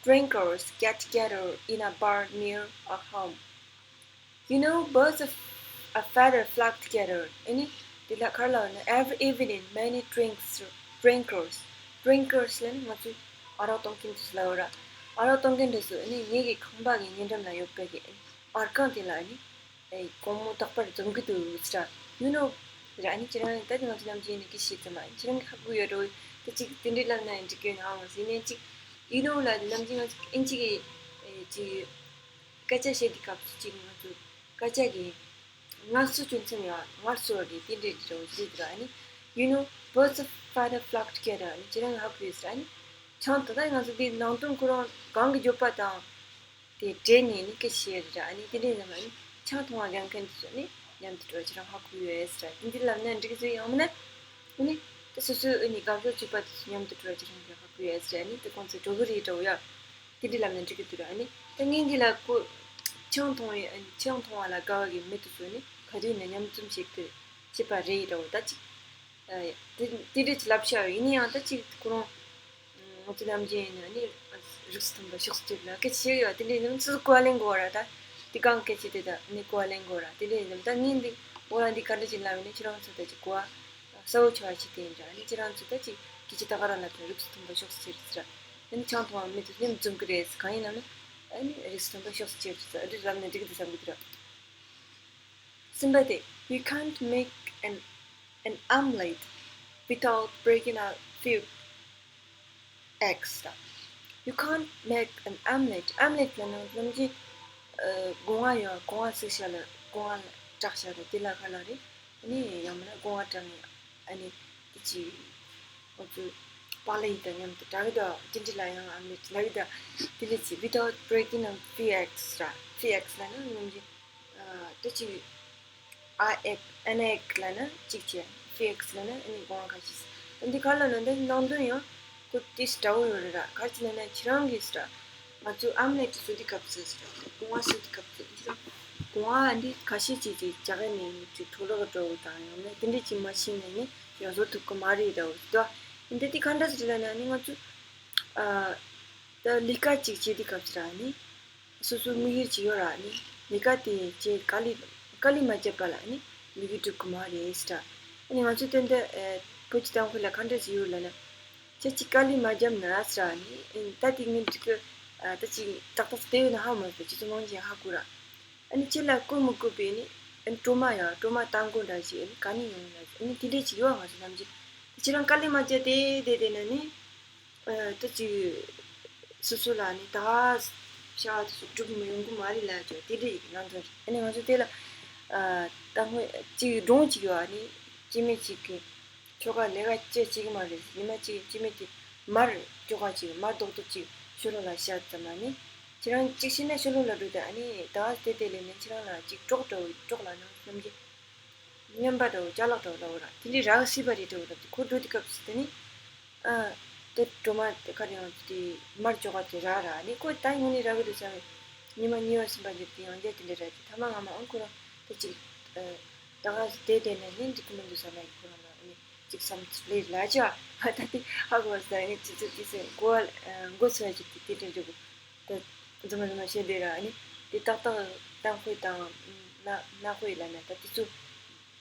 drinkers get together in a bar near our home. You know, birds of a feather flock together. ཨ་ནི་དེ་ལ་ག་རེ་ལབ་ན། Every evening, many drinks, drinkers. Drinkers ལབ་ན་ང་ཚོས་ཨ་རག་གཏོང་མཁན་དེ་ཚོ་ལབ་ཡོད་ར། ཨ་རག་གཏོང་མཁན་དེ་ཚོ་ཨ་ནི་ངེད་ཀྱི་ཁང་པ་གི་ཉེ་འགྲམ་ལ་ཡོད་པའི་གི་ཨ་ནི་ཨར་ཁང་དེ་ལ་ཨ་ནི་ཨེ་དགོང་མོ་རྟག་པར་འཛོམས་ཀྱི་འདུག་ཟེར། You know ཟེར། ཨ་ནི་ཁྱེད་རང་ད་དེ་ང་ཚོ་ནམ་རྒྱུན་ནས་སྐད་ཆ་བཤད་ཙམ་ཨ་ནི་ཁྱེད་རང་གིས་ཧ་གོ་ཡོད་འགྲོ། ད་ཅིག་དེ་འདྲའི་ལབ་ན་འགྲིག་གི་ཡོད་ན་ཨང་ཟེར་ནས་ཅིག You know ལ་ནམ་རྒྱུན་ང་ཚོ་ཨིན་ཇི་གི་ཨེ་ཅིག་སྐད་ཆ་བཤད་དུས་སྐབས་སུ་ཅིག་ང་ཚོ་སྐད་ཆ་གི་ངལ་གསོ་སྤྱོད་མཚམས་ཡང་ངལ་གསོ་བ་གི་དེ་འདྲའི་འདྲ་བོ་ཞིག་རེད་འདུག་ཨ་ནི་You know, birds of feather flock together. ཨ་ནི་ཁྱེད་རང་གིས་ཧ་གོ་ཡོད་ཟེར། ཨ་ནི་ཆང་ད་ལྟ་ང་ཚོ་འདི་ནང་དོན་ཁོ་རང་གང་གི་བརྗོད་པ་དང་དེ་འབྲེལ་ནས་ནི་སྐད་ཆ་བཤད་རེད་ར། ཨ་ནི་དེ་འདྲའི་ནང་ཨ་ནི་ཆང་འཐུང་བ་དགའ་མཁན་དེ་ཚོ་ནི་མཉམ་དུ་འགྲོ་ཁྱེད་རང་ཧ་གོ་ཡོད་ཟེར། དེ་འདི་ལབ་ན་འགྲིག་གི་ཟེར། ཡང་མིན་ན་ཨ་ནི་ད་སོ་སོའི་ཨ་ནི་དགའ་ཕྱོགས་གཅིག་པ་དེ་ཚོ་མཉམ་དུ་འགྲོ་ཁྱེད་རང་གིས་ཧ་གོ་ཡོད་ཟེར། ཨ་ནི་དེ་ཁོང་ཚོ་འགྲོ་གི་རེད་འདྲ་བོ་ཡ། དེ་འདྲའི་ལབ་ན་འགྲིག་གི་འདུག་ར། ཨ་ནི་ད་ངས་འདི་ལ་ཁོ་ཆང་འཐུང་བའི་ཨ་ནི་ཆང་འཐུང་བ་ལ་དགའ་བ་གི་མི་དེ་ཚོ་ནི་ག་དུས་ནས་མཉམ་འཛོམས་བྱེད་ཀྱི་བྱེད་པ་རེད་འདྲ་བོ་ད་ཅིག་ཨ་དེ་དེ་འདྲ་ཅིག་ལབ་བྱ་ཡོད། ཡིན་ན་ཡང་ད་ཅིག་ཁོ་རང་ང་ཚོ་ནམ་རྒྱུན་ཡིན་ན་ནི་རིགས་སུ་མཐུན་པ་ཕྱོགས་སུ་གཅིག་ལ་སྐད་ཆ་བཤད་ཡོད། དེ་འདྲ་ཡིན་ན་སུ་གོ་བ་ལེན་དགོས་ར། ད་དེ་གང་སྐད་ཆ་དེ་ད་ནི་གོ་བ་ལེན་དགོས་ར། དེ་འདྲ་ཡིན་ན་ད་ངས་འདི་འོ་ལ་འདི་ག་འདྲ་ཅིག་ལབ་ཡིན་ན་ཁྱེད་རང་ཚོ་ད་ཅིག་གོ་བ་གསལ་བོ་ཆགས་པ་ཅིག་དེ་ཡིན་འདྲ། ཨ་ནི་ཁྱེད་རང་ཚོ་ད་ཅིག་སྐད་ཆ་ད་ག་རང་ལབ་དང་རིགས་སུ་མཐུན་པ་ཕྱོགས་སུ་གཅིག་རེད་ཟེར། ཨ་ནི་ཆང་འཐུང་བ་མི་དེ་མཉམ་འཛོམས་ཀྱི་རེད་ཟེར། གང་ཡིན་ལབ་ན་ཨ་ནི་རིགས་སུ་མཐུན་པ་ཕྱོགས་སུ་གཅིག་རེད་ཟེར། ཨ་འདྲ་ལབ་ན་འགྲིག་གི་འདུག་བསམ་གི་འདུག་ར། གསུམ་པ་དེ། You can't make an, an omelette without breaking a few eggs. You can't make an omelette. Omelette ལབ་ན་ནམ་རྒྱུན་ཨ་སྒོ་ང་ཡོད། སྒོ་ང་བཙུགས་བཞག་ལ་སྒོ་ང་ལ་བྲེགས་བཞག་ལ་དེ་ལ་ག་ལབ་རེད། ཨ་ནི་ཡང་མིན་ན་སྒོ་ང་བྲེགས་ནས་ཨ་ནི་དེ་ཅི་ང་ཚོ་ པཱ་ལི་དང་མཉམ་དུ་འདྲ་གི་འདུག་དེ་འདྲ་ལ་ཡང་ཨམ་ལེ་ཊི་ལབ་ཀྱི་འདུག་དེ་འདྲ་ཅིག without breaking a few eggs ར། Few eggs ལབ་ན་ནམ་རྒྱུན་ཨ་ད་ཅིག a egg ལབ་ན་གཅིག་བྱས། Few eggs ལབ་ན་ཨ་ནི་སྒོ་ང་ཁ་ཤས། ད་འདི་ག་ལ་ན་འདི་ནང་དོན་ཡང་ཁོ་ཏིས་འདྲ་བོ་ཡོད་རེད་ར། ག་ཅི་ལབ་ན་ཁྱེད་རང་གིས་ར། ང་ཚོ་ཨམ་ལེ་ཊི་བཟོ་དུས་སྐབས་སུ་ར། སྒོ་ང་བཟོ་དུས་སྐབས་སུ་འདི་ར། སྒོ་ང་འདི་ཁ་ཤས་ཅིག་ཅིག་རྒྱ་གར་ནས་ཅིག་འཕྲོ་བརླག་འགྲོ་བ་དང་ཡང་ན་དེ་འདྲ་ཅིག་མ་ཤེས་ནས་ནི་ཡང་བཟོ་ཐུབ་ཀྱི་མ་རེད་འདྲ་བོ་ཞིག་འདུག་འདི་འདི་ག་འདྲ་ཞིག་ལབ་ན་ནི་ང་ཚོ་ཨ་ད་ལས་ཀ་ཅིག་བྱེད་དུས་སྐབས་སུ་ར་ནི། སོ་སོའི་དམིགས་ཡུལ་ཅིག་ཡོད་ར་ནི། ལས་ཀ་དེ་བྱེད་དཀའ་ལས་དཀའ་ལས་མ་བརྒྱབ་པ་ལ་ནི་དམིགས་ཡུལ་འགྲུབ་ཀྱི་མ་རེད་ཟེར། ཨ་ནི་ང་ཚོའི་དོན་དུ་ཨེ་བོད་ཀྱི་གཏམ་དཔེ་ལ་ག་འདྲ་ཞིག་ཡོད་ལབ་ན། ཁྱེད་ཀྱིས་དཀའ་ལས་མ་བརྒྱབ་ན་ཟེར་ནི། ཨེ་ད་དེ་ངས་འགྲིག་གི་ཨ་ད་ཅིག་ཏག་ཏག་བསྡད་ཡོད་ན་ཧ་མ་གོ། ཁྱེད་ཚོ་མང་ཆེ་ཧ་གོ་ར། ཨ་ནི་ཁྱེད་ལ་བཀོལ་མི་དགོས་པའི་ནི་ཨ་ནི་སྤྲོ་མ་ཡ་སྤྲོ་མ་བཏང་དགོས་འདྲ་ཞིག་ཨ་ནི་ག་ནས་ཡོང་ལ་ཟེར། ཨ་ནི་དེ་འདྲས་ཅིག་ཡོད། ང་ཚོ་ནམ་རྒྱུན་ཁྱེད་རང་དཀའ་ལས་མ་བརྒྱབ་དེ་བསྡད་བསྡད་ན་ནི། ཨ་ད་ཅིག་སོ་སོ་ལ་ནི་ད་བྱ་བ་དེ་ཚོ་འགྲུབ་མི་ཡོང་གི་མ་རེད་ལབ་ཀྱང་དེ་འདྲ་ཡིན་ནང་དོན་རེད། ཨ་ནི་ང་ཚོ་དེ་ལ་ཨ་ད་སྔོན་ཅིག་སྒྲུང་ཅིག་ཡོད། ཨ་ནི་སྐྱེ་དམན་ཅིག་གིས་ཁྱོ་ག་ལས་ཀ་བྱེད་ཅིག་མ་རེད། ཉི་མ་ཅིག་སྐྱེ་དམན་དེ་མར་ཁྱོ་ག་ཅིག་མར་རྡོག་རྡོག་ཅིག་ཤོ་ལོ་ལ་བཤད་ཙམ། ཨ་ནི་ཁྱེད་རང་ཅིག་ཤེས་ན་ཤོ་ལོ་ལ་འགྲོ་དེ། ཨ་ནི་ད་དེ་དེ་ལས་ནི་ཁྱེད་རང་ལ་ཅིག་གྲོགས་འདྲ་བོ་གྲོགས་ལ་ནང་སྣམ་གྱི། རྔན་པ་འདྲ་བོ་ཅ་ལག་འདྲ་བོ་ལབ་ར། དེ་འདྲའི་རག་སྲིད་པ་རེད་འདྲ་བོ་ལབ་དུས་ཁོ་འགྲོ་དུས་སྐབས་སུ་དེ་ནི། ཨ་དེ་སྒྲོལ་མ་དེ་ག་རེ་ཡང་དེ་མར་ཅོག་ག་དེ་རག་ར། ཨ་ནི་ཁོ་ད་ཡོང་ནི་རག་གི་འདུག་བསམ་པའི་ཉི་མ་གཉིས་པ་གསུམ་པ་འདིར་དེ་ཡང་བསྐྱར་དེ་འདྲ་རག་གི། ཐ་མ་ངོ་མ་ཨང་ཁོ་རང་དེ་ཅིག་ཨ་ད་ག་སེ་བསྡད་བསྡད་ནས་ནི་འགྲིག་གི་མི་འདུག་བསམ་པའི་ཁོ་རང་ལ་ཨ་ནི་ཅིག་བསམ་ཚུལ་ལས་ལ་ཅི་བ། ད་དེ་ཧ་གོ་བ་ཟེར། ཨ་ནི་ཅི་ཚོད་ཅི་ཚོད་མགོ་བ་མགོ་ཚོས་ཅིག་དེ་དེ་འདྲ་འདྲ་བོ། ད་རྫུན་མ་རྫུན་མ་བཤད་བསྡད་ར། ཨ་ནི་དེ་ཏག་ཏག་གཏམ་དཔེ་དང་གནའ་གནའ་དཔེ་ལབ་ན་ད་དེ་ཚོ་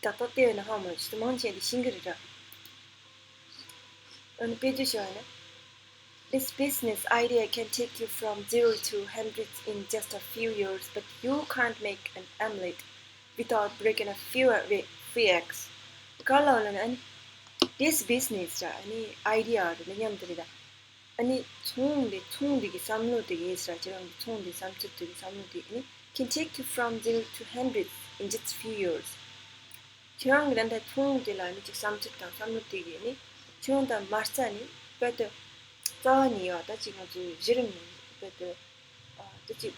ཏག་ཏག་བལྟས་ཡོད་ན་ཧ་མ་ཅི་མང་ཆེ་འདི་ཤེས་ཀྱི་རེད་ར། ཨ་ནི་དཔེ་བརྗོད་བྱས་ན། This business idea can take you from zero to hundreds in just a few years, but you can't make an omelette without breaking a few, few eggs. ག་ལ་ལབ་ན་ཨ་ནི། This business ར། ཨ་ནི་idea ར་ནི་མཉམ་དུ་རེད་ད། ཨ་ནི་ཚོང་འདི་ཚོང་འདི་གི་བསམ་བློ་དེ་གིས་ར། ཁྱེད་རང་གི་ཚོང་འདི་བསམ་ཚུལ་དེ་གི་བསམ་བློ་དེ་ཨ་ནི་can take you from zero to hundred in just few years. ཁྱེད་རང་གི་ད་ལྟ་ཚོང་དེ་ལ་ཨ་ནི་ཅིག་བསམ་ཚུལ་དང་བསམ་བློ་དེ་གིས་ཨ་ནི་ཁྱེད་རང་ད་མ་རྩ་ནས་དཔེ་དེ་རྩ་བ་ནས་ཡོད་ད་ཅིག་ང་ཚོའི་གཞི་རིམ་ནས་དཔེ་དེ་ཨ་ད་ཅིག་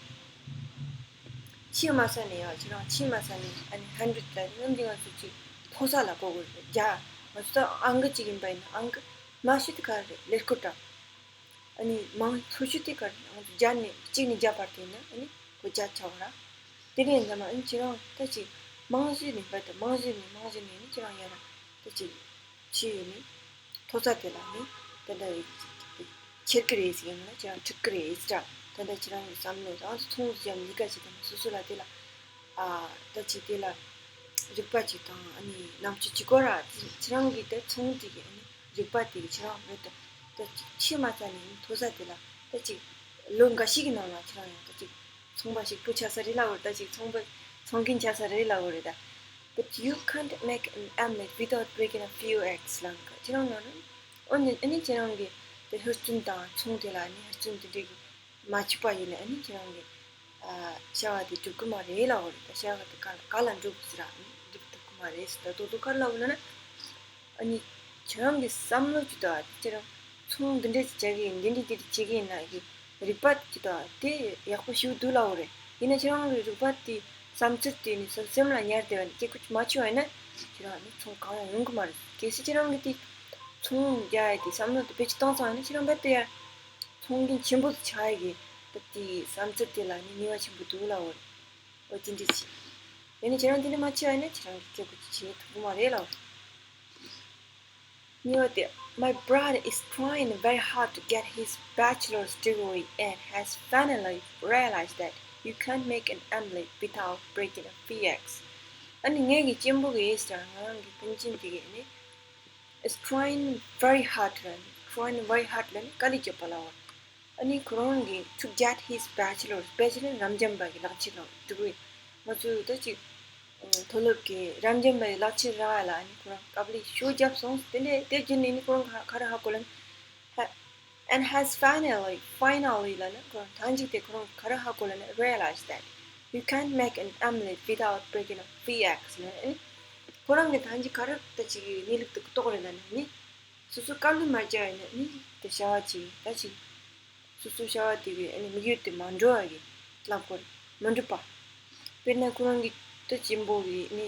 ཆེས་དམའ་ས་ནས་ཡོད། ཁྱེད་རང་ཆེས་དམའ་ས་ནས་ཨ་ནི་ཧན་ཌེ་རེཌ་ལ་ནི་ནམ་རྒྱུན་ང་ཚོ་ཅིག་མཐོ་ས་ལ་གོ་དགོས་རེད། བརྒྱ། ང་ཚོ་ད་ཨང་ཀི་ཅིག་ཡིན་པ་ཡིན་ན་ཨང་ཀི་དམའ་ཤོས་དེ་ག་རེ་རེད། ཀླད་ཀོར་འདྲ། ཨ་ནི་མང་མཐོ་ཤོས་དེ་ག་རེ་རེད། ང་ཚོ་བརྒྱ་ནས་གཅིག་ནས་བརྒྱ་བར་དེ་ཡིན་ན་ཨ་ནི་གོ་བརྒྱ་ཆགས་པ་ར། དེ་ནས་ཡིན་ཙང་ཨ་ནི་ཁྱེད་རང་ད་ཅིག་རྨང་གཞི་ནས་བར་དུ་རྨང་གཞི་ནས་རྨང་གཞི་ནས་ནི་ཁྱེད་རང་ཡར་ད་ཅིག་ཆེ་ཡོད་ནི། མཐོ་ས་དེ་ལ་ནི་ད་ལྟ་ཁྱེར་གི་རེད་ཟེར། ཡང་ན་ཁྱེད་རང་འཁྲིད་གི་རེད་ཟེར། ད་ལྟ་ཁྱེད་རང་གི་བསམ་བློ་དང་ཚོང་ཟིག་ཡང་ལས་ཀ་བྱེད་དུས་ན་སོ་སོ་ལ་དེ་ལ་ཨ་ད་ཅིག་དེ་ལ་རིག་པ་ཅིག་དང་ཨ་ནི་རྣམ་དཔྱོད་ཅིག་དགོས་ར། ཁྱེད་རང་གི་དེ་ཚོང་དེ་གི་ཨ་ནི་རིག་པ་དེ་གི་ཁྱེད་རང་རེད་དེ། ད་ཅིག་ཆེས་མ་རྩ་ནས་མཐོ་ས་དེ་ལ་ད་ཅིག་ལོ་འགའ་ཤས་ཀྱི་ནང་ལ་ཁྱེད་རང་ཡང་ད་ཅིག་ཚོང་པ་ཞིག་པོ་ཆགས་ས་རེད་ལབ་དགོས་རེད། ད་ཅིག་ཚོང་པ་ཚོང་མཁན་ཆགས་ས་རེད་ལབ་དགོས་རེད་ད། But you can't make an omelette without breaking a few eggs ལབ་ཀྱི་ཁྱེད་རང་ལ་ནི། འོན་ཏེ་ཨ་ནི་ཁྱེད་རང་གི་དེ་ཧུར་བརྩོན་དང་ཚོང་དེ་ལ་ནི་ཧུར་བརྩོན་དེ་འདྲས་ཀྱི་མ་བྱུག་པ་ཡིན་ན་ཨ་ནི་ཁྱེད་རང་གི་ཨ་བྱ་བ་དེ་འགྲུབ་ཀྱི་མ་རེད་ལབ་དགོས་རེད། ད་བྱ་བ་དེ་ག་ག་ལ་འགྲུབ་ཟེར་ར། ཨ་ནི་འགྲུབ་ཐུབ་ཀྱི་མ་རེད་ཟེར། ད་རྡོག་རྡོག་ག་རེ་ལབ་དགོས་ལབ་ན། ཨ་ནི་ཁྱེད་རང་གི་བསམ་བློ་ཅིག་དང་ཁྱེད་རང་ཚོང་འདི་འདྲས་ཅིག་བྱེད་ཀྱི་ཡིན། འདི་འདྲས་འདི་འདྲས་བྱེད་ཀྱི་ཡིན་ན་གི་རིག་པ་ཅིག་དང་དེ་ཡག་པོ་ཞིག་འདུག་ལབ་དགོས་རེད། ཡིན་ན་ཁྱེད་རང་གི་རིག་པ་དེ་བསམ་ཚུལ་དེ་ནི་སེམས་སེམས་ལ་ཉར་བསྡད་པ་ནི་སྐྱེ་རྒུ་ཅིག་མ་བྱུང་བ་ཡིན་ན་ཁྱེད་རང་ནི་ཚོང་གང་ཡང་ཡོང་གི་མ་རེད། གལ་སྲིད་ཁྱེད་རང་གི་དེ་ཚོང་རྒྱག་ཡ་དེ་བསམ་བློ་དེ་བེད་སྤྱོད་བཏང་ཚར་བ་ཡིན་ན་ཁྱེད་རང་རྦད་དེ་ཡར་ཚོང་མཁན་ཆེན་པོ་དེ་ཆགས་ཡ་གི་ད་དེ་བསམ་ཚུལ་དེ་ལ་ནི་ནུས་པ་ཆེན་པོ་འདུག་ལབ་དགོས་རེད། འོ་དེ་འདྲས་ཅིག་ཡིན་ན་ཁྱེད་རང་དེ་འདྲས་མ་བྱས་པ་ཡིན་ན་ཁྱེད་རང་གི་སྐྱེ་རྒུ་ཅིག་བྱེད་ཐུབ་ཀྱི་མ་རེད་ལབ་དགོས་རེད། གཉིས་པ་དེ། My brother is trying very hard to get his bachelor's degree and has finally realized that you can't make an omelette without breaking a few eggs. ཨ་ནི་ངའི་གི་གཅེན་པོ་གིས་ཟེར། ང་རང་གི་སྤུན་མཆེད་དེ་གིས་ནི། Is trying very hard to, trying very hard ལབ་ནི་དཀའ་ལས་བརྒྱབ་པ་ལབ་པ། ཨ་ནི་ཁོ་རང་གིས་to get his bachelor's, bachelor རབ་འབྱམས་པ་གི་ལག་ཁྱེར་ལ་འགྲོ་གི་རེད། ང་ཚོས་ད་ཅིག་མཐོ་སློབ་ཀྱི་རབ་འབྱམས་པའི་ལག་ཁྱེར་རག་ཡ་ལ་ཨ་ནི་ཁོ་རང་དཀའ་ལས་ཤུགས་བརྒྱབ་སོང་། དེ་ནས་དེ་བརྒྱུད་ནས་ནི་ཁོ་རང་ག་ག་རེ་ཧ་གོ་ལབ་ན། And has finally, finally ལབ་ན་ཁོ་རང་ཐང་ཅིག་དེ་ཁོ་རང་ག་རེ་ཧ་གོ་ལབ་ན། Realize that you can't make an omelette without breaking a few eggs ལབ་ན། ཨ་ནི་ཁོ་རང་གི་ཐང་ཅིག་ག་རེ་ད་ཅིག་གནས་ལུགས་དེ་རྟོགས་རེད་ལབ་ན་ནི། སོ་སོ་དཀའ་ལས་མ་བརྒྱབ་ཡིན་ན་ནི་དེ་བྱ་བ་ཅིག་ད་ཅིག་སོ་སོ་བྱ་བ་དེ་གི་ཨ་ནི་དམིགས་ཡུལ་དེ་མ་འགྲུབ་པ་གི་ལབ་དགོས་རེད། མ་འགྲུབ་པ། དཔེར་ན་ཁོ་རང་གི་ད་གཅེན་པོ་གི་ནི་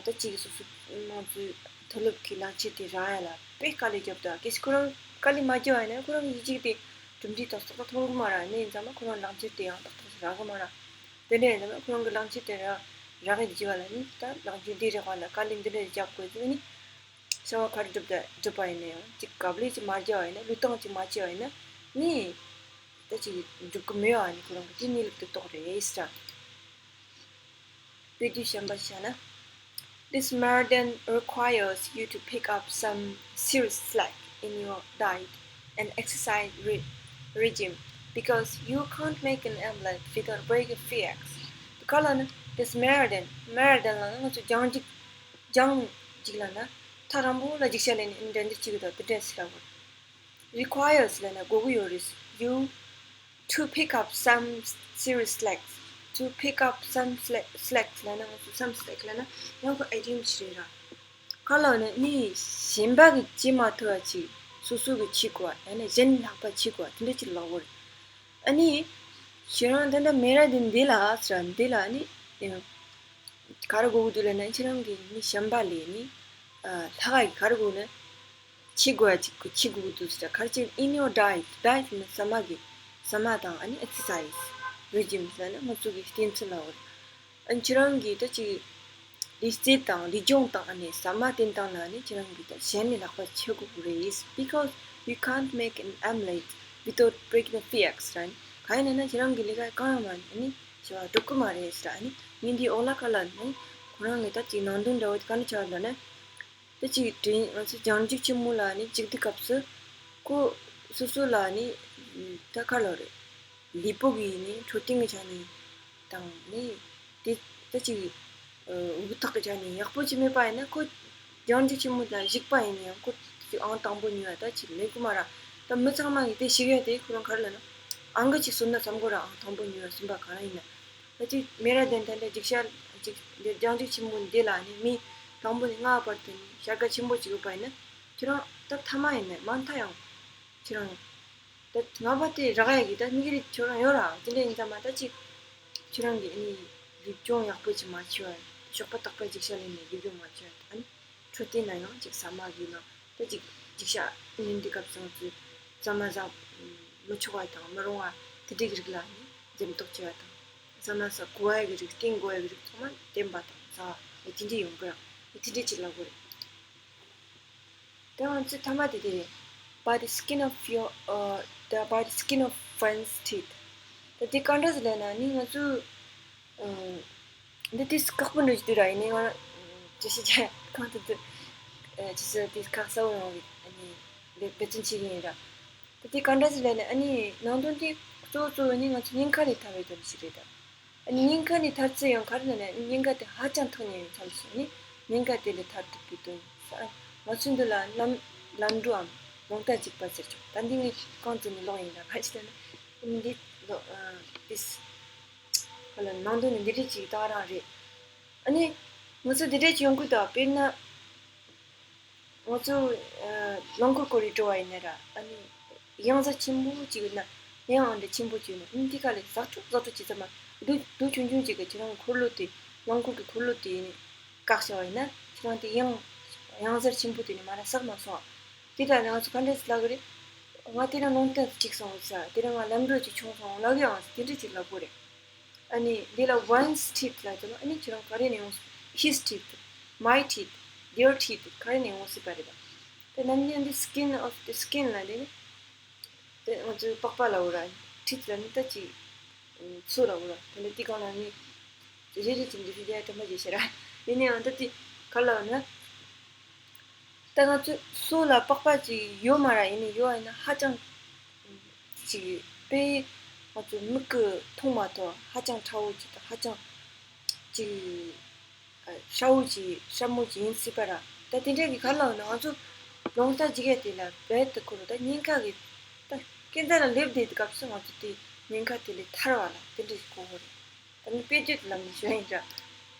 ད་ཅིག་སོ་སོ་ང་ཚོའི་མཐོ་སློབ་ཀྱི་གླེང་བྱེད་དེ་རག་ཡ་ལ་དཔེ་དཀའ་ལས་བརྒྱབ་འདུག་གལ་སྲིད་ཁོ་རང་དཀའ་ལས་མ་བརྒྱབ་པ་ཡིན་ན་ཁོ་རང་གི་ཡིག་རྒྱུགས་དེ་གྲུབ་འབྲས་ཏག་ཏག་མཐོང་གི་མ་རེད། ནས་ཡིན་ཙང་མ་ཁོ་རང་གླེང་བྱེད་དེ་ཡང་ཏག་ཏག་ཞིག་རག་གི་མ་རེད། དེ་འདྲ་ཡིན་ཙང་མ་ཁོ་རང་གི་གླེང་བྱེད་དེ་རག་རག་གི་བརྗེ་བ་ལ་ནི་ད་གླེང་བྱེད་འདི་རག་པ་ལ་དཀའ་ལས་འདི་འདྲ་བརྒྱབ་དགོས་ཚུལ་ནི། བྱ་བ་ག་རེ་སྒྲུབ་ད་སྒྲུབ་པ་ཡིན་ན་ཡང་གཅིག་དཀའ་ལས་ཅིག་མ་བརྒྱབ་པ་ཡིན་ན་བློས་བཏང་ཅིག་མ་བྱས་པ་ཡིན་ན་ནི་ད་ཅིག་འགྲུབ་གི་མེད་པ་ནི་ཁོ་རང་གི་དེ་གནས་ལུགས་དེ་རྟོགས་རེད་ཟེར། དཔེ་དེབ་གཞན་པ་བྱས་ན། This marathon requires you to pick up some serious slack in your diet and exercise re- regime because you can't make an omelette without breaking a few eggs. ག་ལ་ན། This marathon, marathon ལ་ན་ང་ཚོ་རྒྱང་རྒྱུག་རྒྱང་རྒྱུག་ལ་ན་ཐག་རིང་པོ་ལ་རྒྱུག་ཤར་ལེན་ནས་འགྲན་བསྡུར་བྱེད་ཀྱི་འདུག་དེ་འདྲ་ཞིག་ལ་གོ requires ལ་ན་དགོས་ཀྱི་ཡོད་རེད། You to pick up some serious slacks. To pick up some slack, slacks ལ་ན་ང་ཚོ་some slack ལ་ན་ཡང་ཁོ་idiom ཞིག་རེད་ར། ག་ལ་ན་ནི་གཞན་པ་གིས་བྱེད་མ་ཐུབ་པ་ཅིག་སོ་སོ་གིས་བྱེད་དགོས་པ་ཡང་ན་གཞན་ལྷག་པ་བྱེད་དགོས་པ་དེ་འདྲ་ཅིག་ལབ་དགོས་རེད། ཨ་ནི་ཁྱེད་རང་ད་ལྟ་མེ་ར་དེ་འདི་ལ་ཟེར་འདི་ལ་ནི་ག་རེ་དགོས་ཀྱི་འདུག་ལབ་ན་ཁྱེད་རང་གིས་ནི་གཞན་པ་ལས་ནི་ལྷག་ག་གི་ག་རེ་དགོས་ན་བྱེད་དགོས་ཡ་ཅིག་བྱེད་དགོས་ཀྱི་འདུག་ཟེར། ག་རེ་བྱེད་in your diet, diet ནི་ཟ་མ་གི་ཟ་མ་དང་ཨ་ནི་exercise, regime ཟེར་ན་ང་ཚོ་གི་བསྟེན་ཚུལ་ལ་འོ། ཨ་ནི་ཁྱེད་རང་གིས་ད་ཅིག་ལུས་རྩལ་དང་ལུས་སྦྱོང་དང་ཨ་ནི་ཟ་མ་བསྟེན་སྟངས་ལ་ནི་ཁྱེད་རང་གིས་ད་གཞན་ལས་ལྷག་པ་བྱེད་དགོས་ཀྱི་རེད། Because you can't make an omelette without breaking a few eggs, right? གང་ཡིན་ན་ན་ཁྱེད་རང་གི་ལས་ཀ་གང་ཡང་མ་ནི་བྱ་བ་འགྲུབ་ཀྱི་མ་རེད་ཟེར། ཨ་ནི་ངས་འདིའི་འོག་ལ་ཁ་ལ་ནི་ཁོ་རང་གི་ད་ཅིག་ནང་དོན་འདྲ་བོ་ག་འདྲ་ཆགས་ལབ་ན། ད་ཅིག་དྲན་ང་ཚོ་རྒྱང་རྒྱུག་ཆེན་མོ་ལ་ནི་གཅིག་དུས་སྐབས་སུ་ཁོ་སོ་སོ་ལ་ནི་ད་ག་ལབ་རེད། ལུས་པོ་གི་ནི་འཕྲོད་བསྟེན་གྱི་ཆ་ནས་དང་ནི་དེ་ད་ཅིག་འུ་ཐག་གི་ཆ་ནས་ཡག་པོ་ཅིག་མེད་པ་ཡིན་ན་ཁོ་རྒྱང་རྒྱུག་ཆེན་མོ་ལ་གཞིགས་པ་ཡིན་ན་ཡང་ཁོ་ཅིག་ཨང་དང་པོ་ཉོ་ཡ་ད་ཅིག་ལེན་གི་མ་རེད། ད་མི་ཚང་མ་གིས་དེ་ཤེས་ཡ་དེ་ཁོ་རང་ག་རེ་ལབ་ན་ཨང་ཀི་ཅིག་བཟོ་ན་བསམ་གི་རེད། ཨང་དང་པོ་ཉོ་ཡ་གསུམ་པ་ག་རེ་ཡིན་ན། ད་ཅིག་མེ་ར་དན་ད་ལྟ་རྒྱུག་ཤར་ཅིག་འདི་རྒྱང་རྒྱུག་ཆེན་མོ་འདི་ལ་ནི་མི་དང་པོ་ནས་ལྔ་བར་དུ་ནི་བྱ་དགའ་ཆེན་པོ་ཅིག་ཡོད་པ་ཡིན་ན་ཁྱེད་རང་ད་མཐའ་མ་ཡིན་ན་མ་མཐའ་ཡང་ཁྱེད་རང་ད་ལྔ་པ་དེ་རག་ཡ་གི་ད་དམིགས་ཡུལ་ཁྱོད་རང་ཡོད་ར། དེ་འདྲ་ཡིན་ཙང་མ་ད་ཅིག་ཁྱོད་རང་གི་ཨ་ནི་ལུས་སྦྱོང་ཡག་པོ་ཅིག་མ་བྱས་པ་ཞོགས་པ་རྟག་པར་རྒྱུག་ཤར་ལེན་ནས་ལུས་སྦྱོང་མ་བྱས་པ་ཨ་ནི་འཕྲོད་བསྟེན་ལ་ཡང་ཅིག་ཟ་མ་གི་ནང་ད་ཅིག་རྒྱུག་ཤར་ལེན་དུས་སྐབས་སུ་ང་ཚོས་ཟ་མ་ཟ་མི་ཆོག་པ་དང་མི་རུང་བ་དེ་འདྲའི་རིགས་ལ་ནི་འཛེམ་དོགས་བྱེད་པ་དང་། ཟ་མ་ཟ་དགོས་པ་གི་རིགས་བསྟེན་དགོས་པ་གི་རིགས་ཚང་མ་བསྟེན་པ་དང་ཟ་བ་དེ་འདྲའི་ཡོང་གི་ར། དེ་འདྲའི་ཅིག་ལབ་དགོས་རེད། དེ་ང་ཚོའི་མཐའ་མ་དེ་དེ་རེད། By the skin of your, uh, the, by the skin of one's teeth. ད་དེ་ག་འདྲ་ཟེར་ལབ་ན་ནི་ང་ཚོས་འདི་དུས་སུ་ཁག་པོ་འདྲ་ཞིག་འདུག་ར། ཡིན་ནའི་ང་ཅི་ཞིག་བྱས་གང་དུ་འདུག་ཅི་ཞིག་དུས་ཁག་གསལ་བོ་ཡོང་བའི་ཨ་ནི་འབད་བརྩོན་བྱེད་ཀྱི་ཡིན་ར། ད་དེ་ག་འདྲ་ཞིག་ལབ་ན་ཨ་ནི་ནང་དོན་དེ་གཙོ་བོ་གཙོ་བོ་ནི་ང་ཚོ་ཉེན་ཁ་ལས་ཐར་བའི་དོན་ཞིག་རེད་ད། ཨ་ནི་ཉེན་ཁ་ནས་ཐར་ཚུལ་ཡང་ག་རེ་ལབ་ན་ཉེན་ཁ་དེ་ཧ་ཅང་ཐག་ཉེ་བའི་མཚམས་སུ་ནི་ཉེན་ཁ་དེ་ལས་ཐར་ཐུབ་པའི་དོན་ས། ང་ཚོའི་འདི་ལ་ལམ་ལམ་འགྲོའམ་རླུང་རྟ་འཇིགས་པ་ཟེར་ཆོག་ད་འདི་ངས་རྐང་བཙུགས་ནས་ཀློག་ཡིན་ལ་ག་ཅི་ལབ་ན་འདི་ལོ་ཏིས་ཁོ་ལ་ནང་དོན་ནི་འདི་འདྲ་ཅིག་ད་རང་རེད། ཨ་ནི་ང་ཚོ་འདི་འདྲ་ཅིག་ཡོང་གི་འདུག་དཔེར་ན། ང་ཚོ་རླངས་འཁོར་སྐོར་རེ་འགྲོ་བ་ཡིན་ན་ར་ཨ་ནི་གཡང་གཟར་ཆེན་པོ་ཅིག་ཡོད་ན་གཡང་ཨང་འདྲ་ཆེན་པོ་ཅིག་ཡོད་ན་ཨ་ནི་དེ་ག་ལས་ཟག་འགྲོ་ཟག་འགྲོ་བྱེད་ཙམ་མ་རྡོ་རྡོ་ཆུང་ཆུང་ཅིག་གིས་ཁྱེད་རང་འཁོར་ལོ་དེ་རླངས་འཁོར་གྱི་འཁོར་ལོ་དེ་ནི་བཀག་བྱ་བ་ཡིན་ན་ཁྱེད་རང་དེ་གཡང་གཡང་གཟར་ཆེན་པོ་དེ་ནི་མ་ར་ཟག་མ་སོང་བ། དེ་ལྟར་ང་ཚོ་ག་འདྲས་ལབ་གི་རེད། ང་དེ་རིང་རླུང་རྟ་འཇིགས་སོང་ཟེར། དེ་རིང་ང་ལམ་འགྲོ་ཅིག་བྱུང་སོང་ལབ་གི་ཡང་དེ་འདྲས་ཅིག་ལབ་དགོས་རེད། ཨ་ནི་འདི་ལ་one's teeth ལབ་དུས་ཨ་ནི་ཁྱེད་རང་ག་རེ་ནས་ཡོང་སྲིད། His teeth, my teeth, their teeth ག་རེ་ནས་ཡོང་སྲིད་པ་རེད་པ། དེ་ནམ་རྒྱུན་འདི་skin of the skin ལབ་དེ་ནི་དེ་ང་ཚོའི་པགས་པ་ལབ་དགོས་ར། teeth ལབ་ནི་ད་ཅིག་སོ་ལབ་དགོས་ར། དེ་འདྲ་དེ་གང་ལ་ནི་རེ་རེ་ཅིག་འདི་ཚོ་རྒྱ་དྲན་པ་བརྗེད་ཤེས་ར། ཡིན་ན་ཡང་ད་དེ་ག་ལབ་ན། ད་ང་ཚོ་སོ་ལ་པགས་པ་ཅིག་ཡོད་མ་ར། ཡིན་ནའི་ཡོད་ཡིན་ན་ཧ་ཅང་ཅིག་དཔེ་ང་ཚོ་མིག་གིས་མཐོང་མ་ཐུབ་ཧ་ཅང་ཕྲ་བོ་ཅིག་དང་ཧ་ཅང་ཅིག་ཨ་སྲབ་བོ་ཅིག་སྲབ་མོ་ཅིག་ཡིན་སྲིད་པ་ར། ད་དེ་འདྲ་གི་ག་ལབ་ན་ང་ཚོ་རླུང་རྟ་འཇིགས་ཡ་དེ་ལ་རྦད་དེ་ཁོ་རང་ད་ཉེན་ཁ་གི་ད་སྐས་འཛེག་ལ་སླེབས་བསྡད་དུས་སྐབས་སུ་ང་ཚོ་དེ་ཉེན་ཁ་དེ་ལས་ཐར་བ་ལ་དེ་འདྲ་ཞིག་གོ་དགོས་རེད། ད་ནི་དཔེ་བརྗོད་ལམ་ནས་ཞུ་ཡ་ཡིན་ར།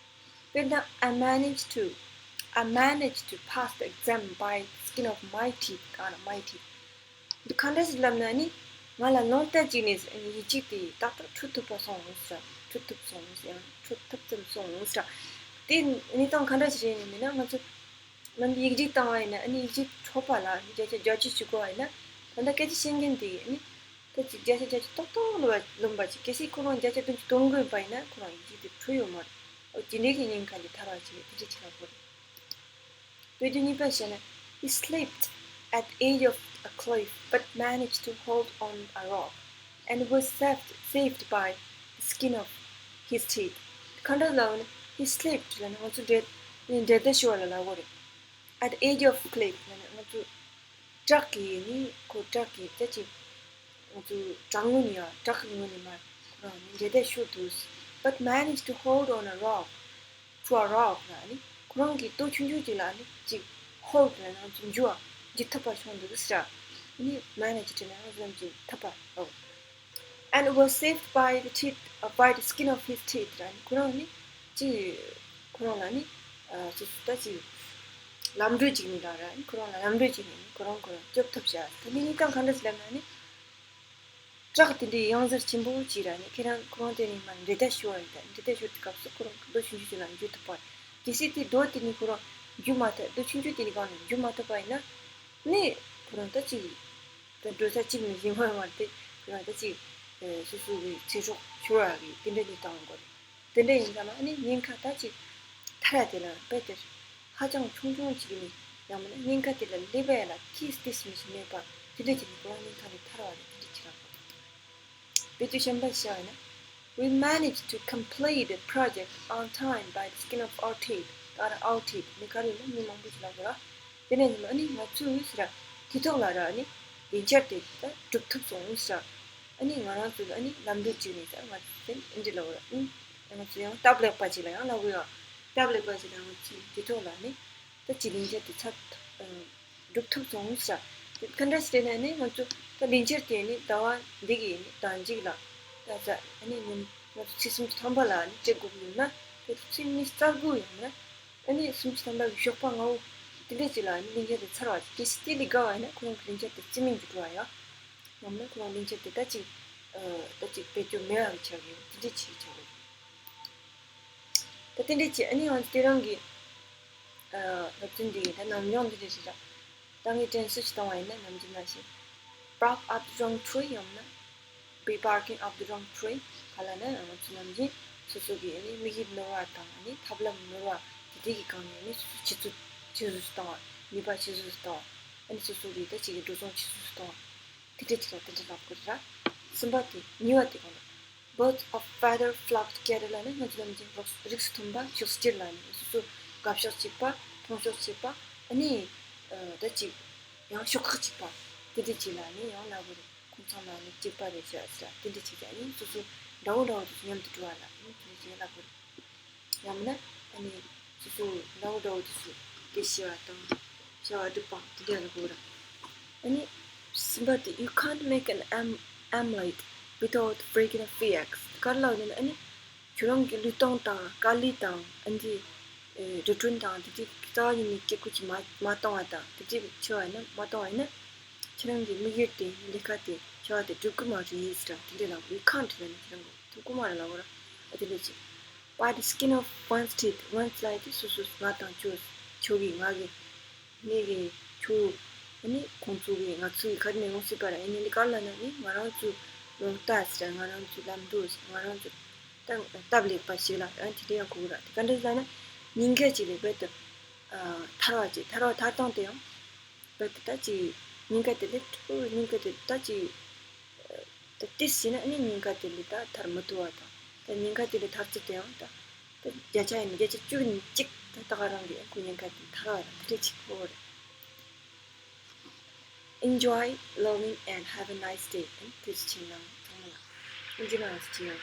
དཔེར་ན། I managed to, I managed to pass the exam by the skin of my teeth. གང་ལ་my teeth། འདི་ག་འདྲ་ཞིག་ལབ་ན་ནི། ང་ལ་ལོང་བལྟས་ཅིག་ནས་ཡིག་ཆ་དེ་ཏག་ཏག་འཁྲུད་ཐུབ་པ་སོང་ཟེར། འཁྲུད་ཐུབ་སོང་ཟེར། ཡང་འཁྲུད་ཐུབ་ཙམ་སོང་ཟེར། དེ་གནས་སྟངས་ག་འདྲ་ཞིག་རེད་ཡིན་མིན་ན། ང་ཚོ་ནམ་རྒྱུན་ཡིག་ཆ་བཏང་བ་ཡིན་ན། ཨ་ནི་ཡིག་ཆ་འཕྲོད་པ་ལ་བརྒྱ་ཆ་བརྒྱད་ཅུ་ཞུ་དགོས་པ་ཡིན་ན། ད་ལྟ་སྐད་ཆ་བཤད་མཁན་དེ་ཨ་ནི་ད་ཅིག་བརྒྱ་ཆ་བརྒྱད་ཅུ་ཏག་ཏག་ལོན་པ་ཅིག་གལ་སྲིད་ཁོ་རང་བརྒྱ་ཆ་བདུན་ཅུ་གཏོང་དགོས་པ་ཡིན་ན། ཁོ་རང་ཡིག་ཆ་དེ་འཕྲོད་ཡོད་མ་རེད། འོ་དེ་འདྲའི་གི་ཉེན་ཁ་ལས་ཐར་བ་བྱེད་དེ་འདྲ་བྱེད་ལ་དགོས་རེད། བོད་དུ་གཉིས་པ་བཤད་ན། He slipped at the edge of a cliff but managed to hold on a rock and was saved, saved by the skin of his teeth. ག་འདྲ་ལབ་ན། He slipped ལབ་ན་ང་ཚོ་འདྲེད་འདྲེད་བརྡར་ཤོར་བ་ལ་ལབ་དགོས་རེད། At the edge of cliff ལབ་ན་ང་ཚོ་བྲག་གི་ནི་ཁོ་བྲག་གི་ད་ཅིག་ང་ཚོ་བྲག་ངོས་ནས་ཡ། བྲག་གི་ངོས་ནས་མར་ཁོ་རང་ནི་འདྲེད་བརྡར་ཤོར་འདུག But managed to hold on a rock, to a rock ལབ་ནི་ཁོ་རང་གི་རྡོ་ཆུང་ཆུང་ཅིག་ལ་ནི་ཅིག་hold ལབ་ན་ང་ཚོ་འཇུ་བ་འཇུ་ཐུབ་པ་བྱུང་འདུག་ཟེར། ནི་managed ལབ་ན་ང་ཚོ་ཅིག་ཐུབ་པ། ཨོ། And was saved by the teeth, uh, by the skin of his teeth ལབ་ནི་ཁོ་རང་ནི་ཅིག་ཁོ་རང་ལ་ནི་ཨ་སོ་སོ་ད་ཅིག་ལམ་འགྲོ་ཅིག་ནི་ལ་ར། ཁོ་རང་ལ་ལམ་འགྲོ་ཅིག་ནི་ཁོ་རང་ཁོ་རང་སྐྱོབ་ཐུབ་བྱ། ད་ནི་གཉིས་ཀ་ག་འདྲ་ཞིག་ལབ་ན་ནི། བྲག་དེ་འདྲའི་གཡང་གཟར་ཆེན་པོ་ཅིག་ར་ནི་ཁོ་རང་ཁོ་རང་དེ་ནས་མར་འདྲེད་བརྡར་ཤོར་བ་རེད། ད་འདྲེད་བརྡར་ཤོར་དུས་སྐབས་སུ་ཁོ་རང་རྡོ་ཆུང་ཆུང་ཅིག་ལ་འཇུ་ཐུབ་པ་རེད། གལ་སྲིད་དེ་རྡོ་དེ་ནི་ཁོ་རང་འཇུ་མ་ཐུབ། རྡོ་ཆུང་ཆུང་དེ་ནི་སྒང་ནས་འཇུ་མ་ཐུབ་པ་ཡིན་ན་ནི་ཁོ་རང་ད་ཅིག་ད་འགྲོ་ས་གཅིག་ནས་གཞན་པ་མ་རེད། དེ་ཁོ་རང་ད་ཅིག་ཨ་སོ་སོ་གི་ཚེ་སྲོག་ཤོར་བ་གི་དེ་འདྲ་གནས་སྟངས་ཡོང་གི་རེད། དེ་འདྲ་ཡིན་ཙང་ཨ་ནི་ཉེན་ཁ་ད་ཅིག་ཐར་ཡ་དེ་ལ་རྦད་དེ་ཧ་ཅང་ཆུང་ཆུང་ཅིག་ནས། ཡང་མིན་ན་ཉེན་ཁ་དེ་ལ་སླེབས་ཡ་ལ་ཏིས་ཏིས་མི་ཞིག་མེད་པ་དེ་འདྲ་ཅིག་ནས་ཁོ་རང་ཉེན་ཁ་ནས་ཐར་བ་རེད། དེ་འདྲ་ཅིག་རང་དཔེ་དེ་གཞན་པ་བཤད་ན། We managed to complete the project on time by the skin of our teeth. ད་ཨར་ཨའུ་ཊིད་ནི་ག་རེ་ཡིན་ན་མི་མང་པོ་ཞིག་ལབ་དགོས་ར། དེ་ནས་ཉི་མ་ཨ་ནི་ང་ཚོས་ཟེར་ར། དེ་ཐོག་ལ་ར་ཨ་ནི་ལས་འཆར་དེ་ད་འགྲུབ་ཐུབ་སོང་ཟེར་ར། ཨ་ནི་ང་རང་ཚོ་ལ་ཨ་ནི་ལམ་འགྲོ་བྱས་ནས་ཟེར། ང་ཚོ་དེ་འདི་ལབ་དགོས་ར། ཨ་ནི་ང་ཚོ་ཡང་སྟབས་ལེགས་པ་ཅིག་ལ་ཡང་ལབ་དགོས་ཡ། སྟབས་ལེགས་པ་ཅིག་ལ་ང་ཚོས་དེ་ཐོག་ལ་ཨ་ནི་ད་ཅིག་ལས་འཆར་དེ་ཚར་ཨ་འགྲུབ་ཐུབ་སོང་ཟེར། དེ་ག་འདྲ་ཞིག་རེད་ན་ནི་ང་ཚོ་ད་ལས་འཆར་དེ་ནི་ཟླ་བ་འདི་གི་ནི་ཟླ་མཇུག་ལ་ད་ཟེར། ཨ་ནི་ཉིན་ང་ཚོ་ཚེས་སུམ་ཅུ་ཐམ་པ་ལ་ནི་སྤྲད་དགོས་ཀྱི་ཡོད་ན། དེ་ཚེས་ཉི་ཤུ་རྩ་དགུ་ཡོད་ན། ཨ་ནི་སུམ་ཅུ་ཐམ་པ་གི་ཞོགས་པ་སྔ་བོ་དེ་འདྲ་ཅིག་ལ་ནི་ལས་འཆར་དེ་ཚར་བ་ཅིག་གལ་སྲིད་དེ་ལས་བརྒལ་བ་ཡིན་ན་ཁོ་རང་གི་ལས་འཆར་དེ་རྩིས་མེད་འགྱུར་འགྲོ་བ་ཡ། ཡང་ན་ཁོ་རང་ལས་འཆར་དེ་ད་ཅིག་ཨ་ད་ཅིག་བེད་སྤྱོད་མེད་པ་གི་ཆགས་ཀྱི་ཡོད། དེ་འདྲ་ཅིག་ཆགས་ཀྱི་ཡོད། ད་དེ་འདྲ་ཅིག་ཨ་ནི་ང་ཚོ་དེ་རིང་གི་ཨ་སློབ་ཚན་འདི་ཡི་ད་ནམ་ཡང་འདི་འདྲ་ཞིག་ར། ད་ངས་དྲན་གསོ་ཞིག་བཏང་བ་ཡིན་ན། ནམ་རྒྱུན་ནང་བཞིན། Bark up the wrong tree ཡང་ན་be barking up the wrong tree ག་ལབ་ན། ང་ཚོ་ནམ་རྒྱུན་སོ་སོ་གི་ཨ་ནི་དམིགས་ཡུལ་ནོར་བ་དང་། ཨ་ནི་ཐབས་ལམ་ནོར་བ་དེ་དེ་གི་སྒང་ནས་ཨ་ནི་སོ་སོ་ཆུད་ཟོས་ཆུད་ཟོས་སུ་བཏང་བ། ནུས་པ་ཆུད་ཟོས་སུ་བཏང་བ། ཨ་ནི་སོ་སོ་གི་ད་ཅིག་གི་འགྲོ་སོང་ཆུད་ཟོས་སུ་བཏང་བ། དེ་འདྲ་ཅིག་ལ་དེ་འདྲ་ལབ་དགོས་རེད་ར། གསུམ་པ་དེ། གཉིས་པ་དེ་གང་ལ། Birds of feather flock together ལབ་ན་ང་ཚོ་ནམ་རྒྱུན་རོགས་རིགས་སུ་མཐུན་པ་ཕྱོགས་གཅིག་ལ་ནི་སོ་སོ་དགའ་ཕྱོགས་གཅིག་པ། མཐོང་ཕྱོགས་གཅིག་པ། ཨ་ནི་ཨ་ད་ཅིག་ཡང་ཤོག་ཁག་གཅིག་པ་དེ་འདྲ་ཅིག་ལ་ནི་ཡང་ལབ་དགོས་རེད། ཁོང་ཚང་ལ་ནི་གཅིག་པ་རེད་ཟེར་ཟེར། དེ་འདྲ་ཅིག་ཨ་ནི་སོ་སོ་འདྲ་བོ་འདྲ་བོ་དེ་ཚོ་མཉམ་དུ་འགྲོ་བ་ལ་ཨ་ནི་དེ་འདྲ་ཅིག་ལབ་དགོས་རེད། ཡང་མིན་ན་ཨ་ནི་སོ་སོ་འདྲ་བོ་འདྲ་བོ་དེ་ཚོ་སྐད་ཆ་བཤད་པ་དང་བྱ་བ་སྒྲུབ་པ་དེ་འདྲ་ལ་གོ་ར། ཨ་ནི་གསུམ་པ་དེ། You can't make an am- omelette without breaking a few eggs. ག་རེ་ལབ་ན་ཨ་ནི་ཁྱོད་རང་གི་བློས་གཏོང་དང་དཀའ་ལས་དང་། ཨ་འདི་ཨེ་འགྲོ་གྲོན་དང་དེ་དུས་རྩ་བ་ཉིད་ནས་སྐད་ཁུར་གྱིས་མ་མ་གཏོང་བ་དང་། དེ་དུས་ཆེ་བ་ཡིན་ན་མ་གཏོང་བ་ཡིན་ན་ཁྱེད་རང་གི་དམིགས་ཡུལ་དེ། ལས་ཀ་དེ་བྱ་བ་དེ་འགྲུབ་ཀྱི་མ་རེད་ཟེར་ར། དེ་འདྲ་ལབ་དགོས། You can't ལབ་ན་ཁྱེད་རང་གི་ཐུབ་ཀྱི་མ་རེད་ལབ་དགོས་ར། ཨ་དེ་འདྲ་ཅིག By the skin of one's teeth. One's ལབ་དུས་སོ་སོ་ང་དང་ཁྱོད། ཁྱོད་ཀྱི་ང་གི་ངའི་གི་ཁྱོད། ཨ་ནི་ཁོང་ཚོ་གི་ང་ཚོ་གི་ག་རེ་ནས་ཡོང་སྲིད་པ་ར། ཨ་ནི་འདི་ག་རེ་ལབ་ན་ནི་ང་རང་ཚོ་རོགས་ལྟ་ཟེར། ང་རང་ཚོ་ལམ་འགྲོ་ཟེར། ང་རང་ཚོ་སྟབས་སྟབས་ལེགས་པ་ཞིག་ལ་ཨ་དེ་འདྲ་ཡང་གོ་གི་ར། དེ་ག་འདྲ་ཟེར་ན་ཉེན་ཁ་ཅིག་ལས་རྦད་དེ་ཨ་ཐར་བ་ཅིག་ཐར་བ་ཐར་སྟངས་དེ་ཡང་རྦད་དེ་ད་ཅིག་ཉེན་ཁ་དེ་ལས་ཐུ་ཉེན་ཁ་དེ་ད་ཅིག་ད་ཏིས་བྱས་ན་ཨ་ནི་ཉེན་ཁ་དེ་ལས་ད་ཐར་མི་ཐུབ་པ་དང་། ད་ཉེན་ཁ་དེ་ལས་ཐར་ཚུལ་དེ་ཡང་ད་ད་བརྒྱ་ཆ་ཡིན་ན་བརྒྱ་ཆ་བཅུ་ནས་གཅིག་ད་ད་ག་རང་གི་ཨ་ཁུ་ཉེན་ཁ་དེ་ཐར་བ་ར། དེ་འདྲ་ཅིག་གོ་རེད། Enjoy learning and have a nice day. ཨ་ནི་ཐུགས་རྗེ་ཆེ་གནང་ཚང་མ་ལ། ཨིན་ཇི་ནང་ལ་ཅི་ཡང་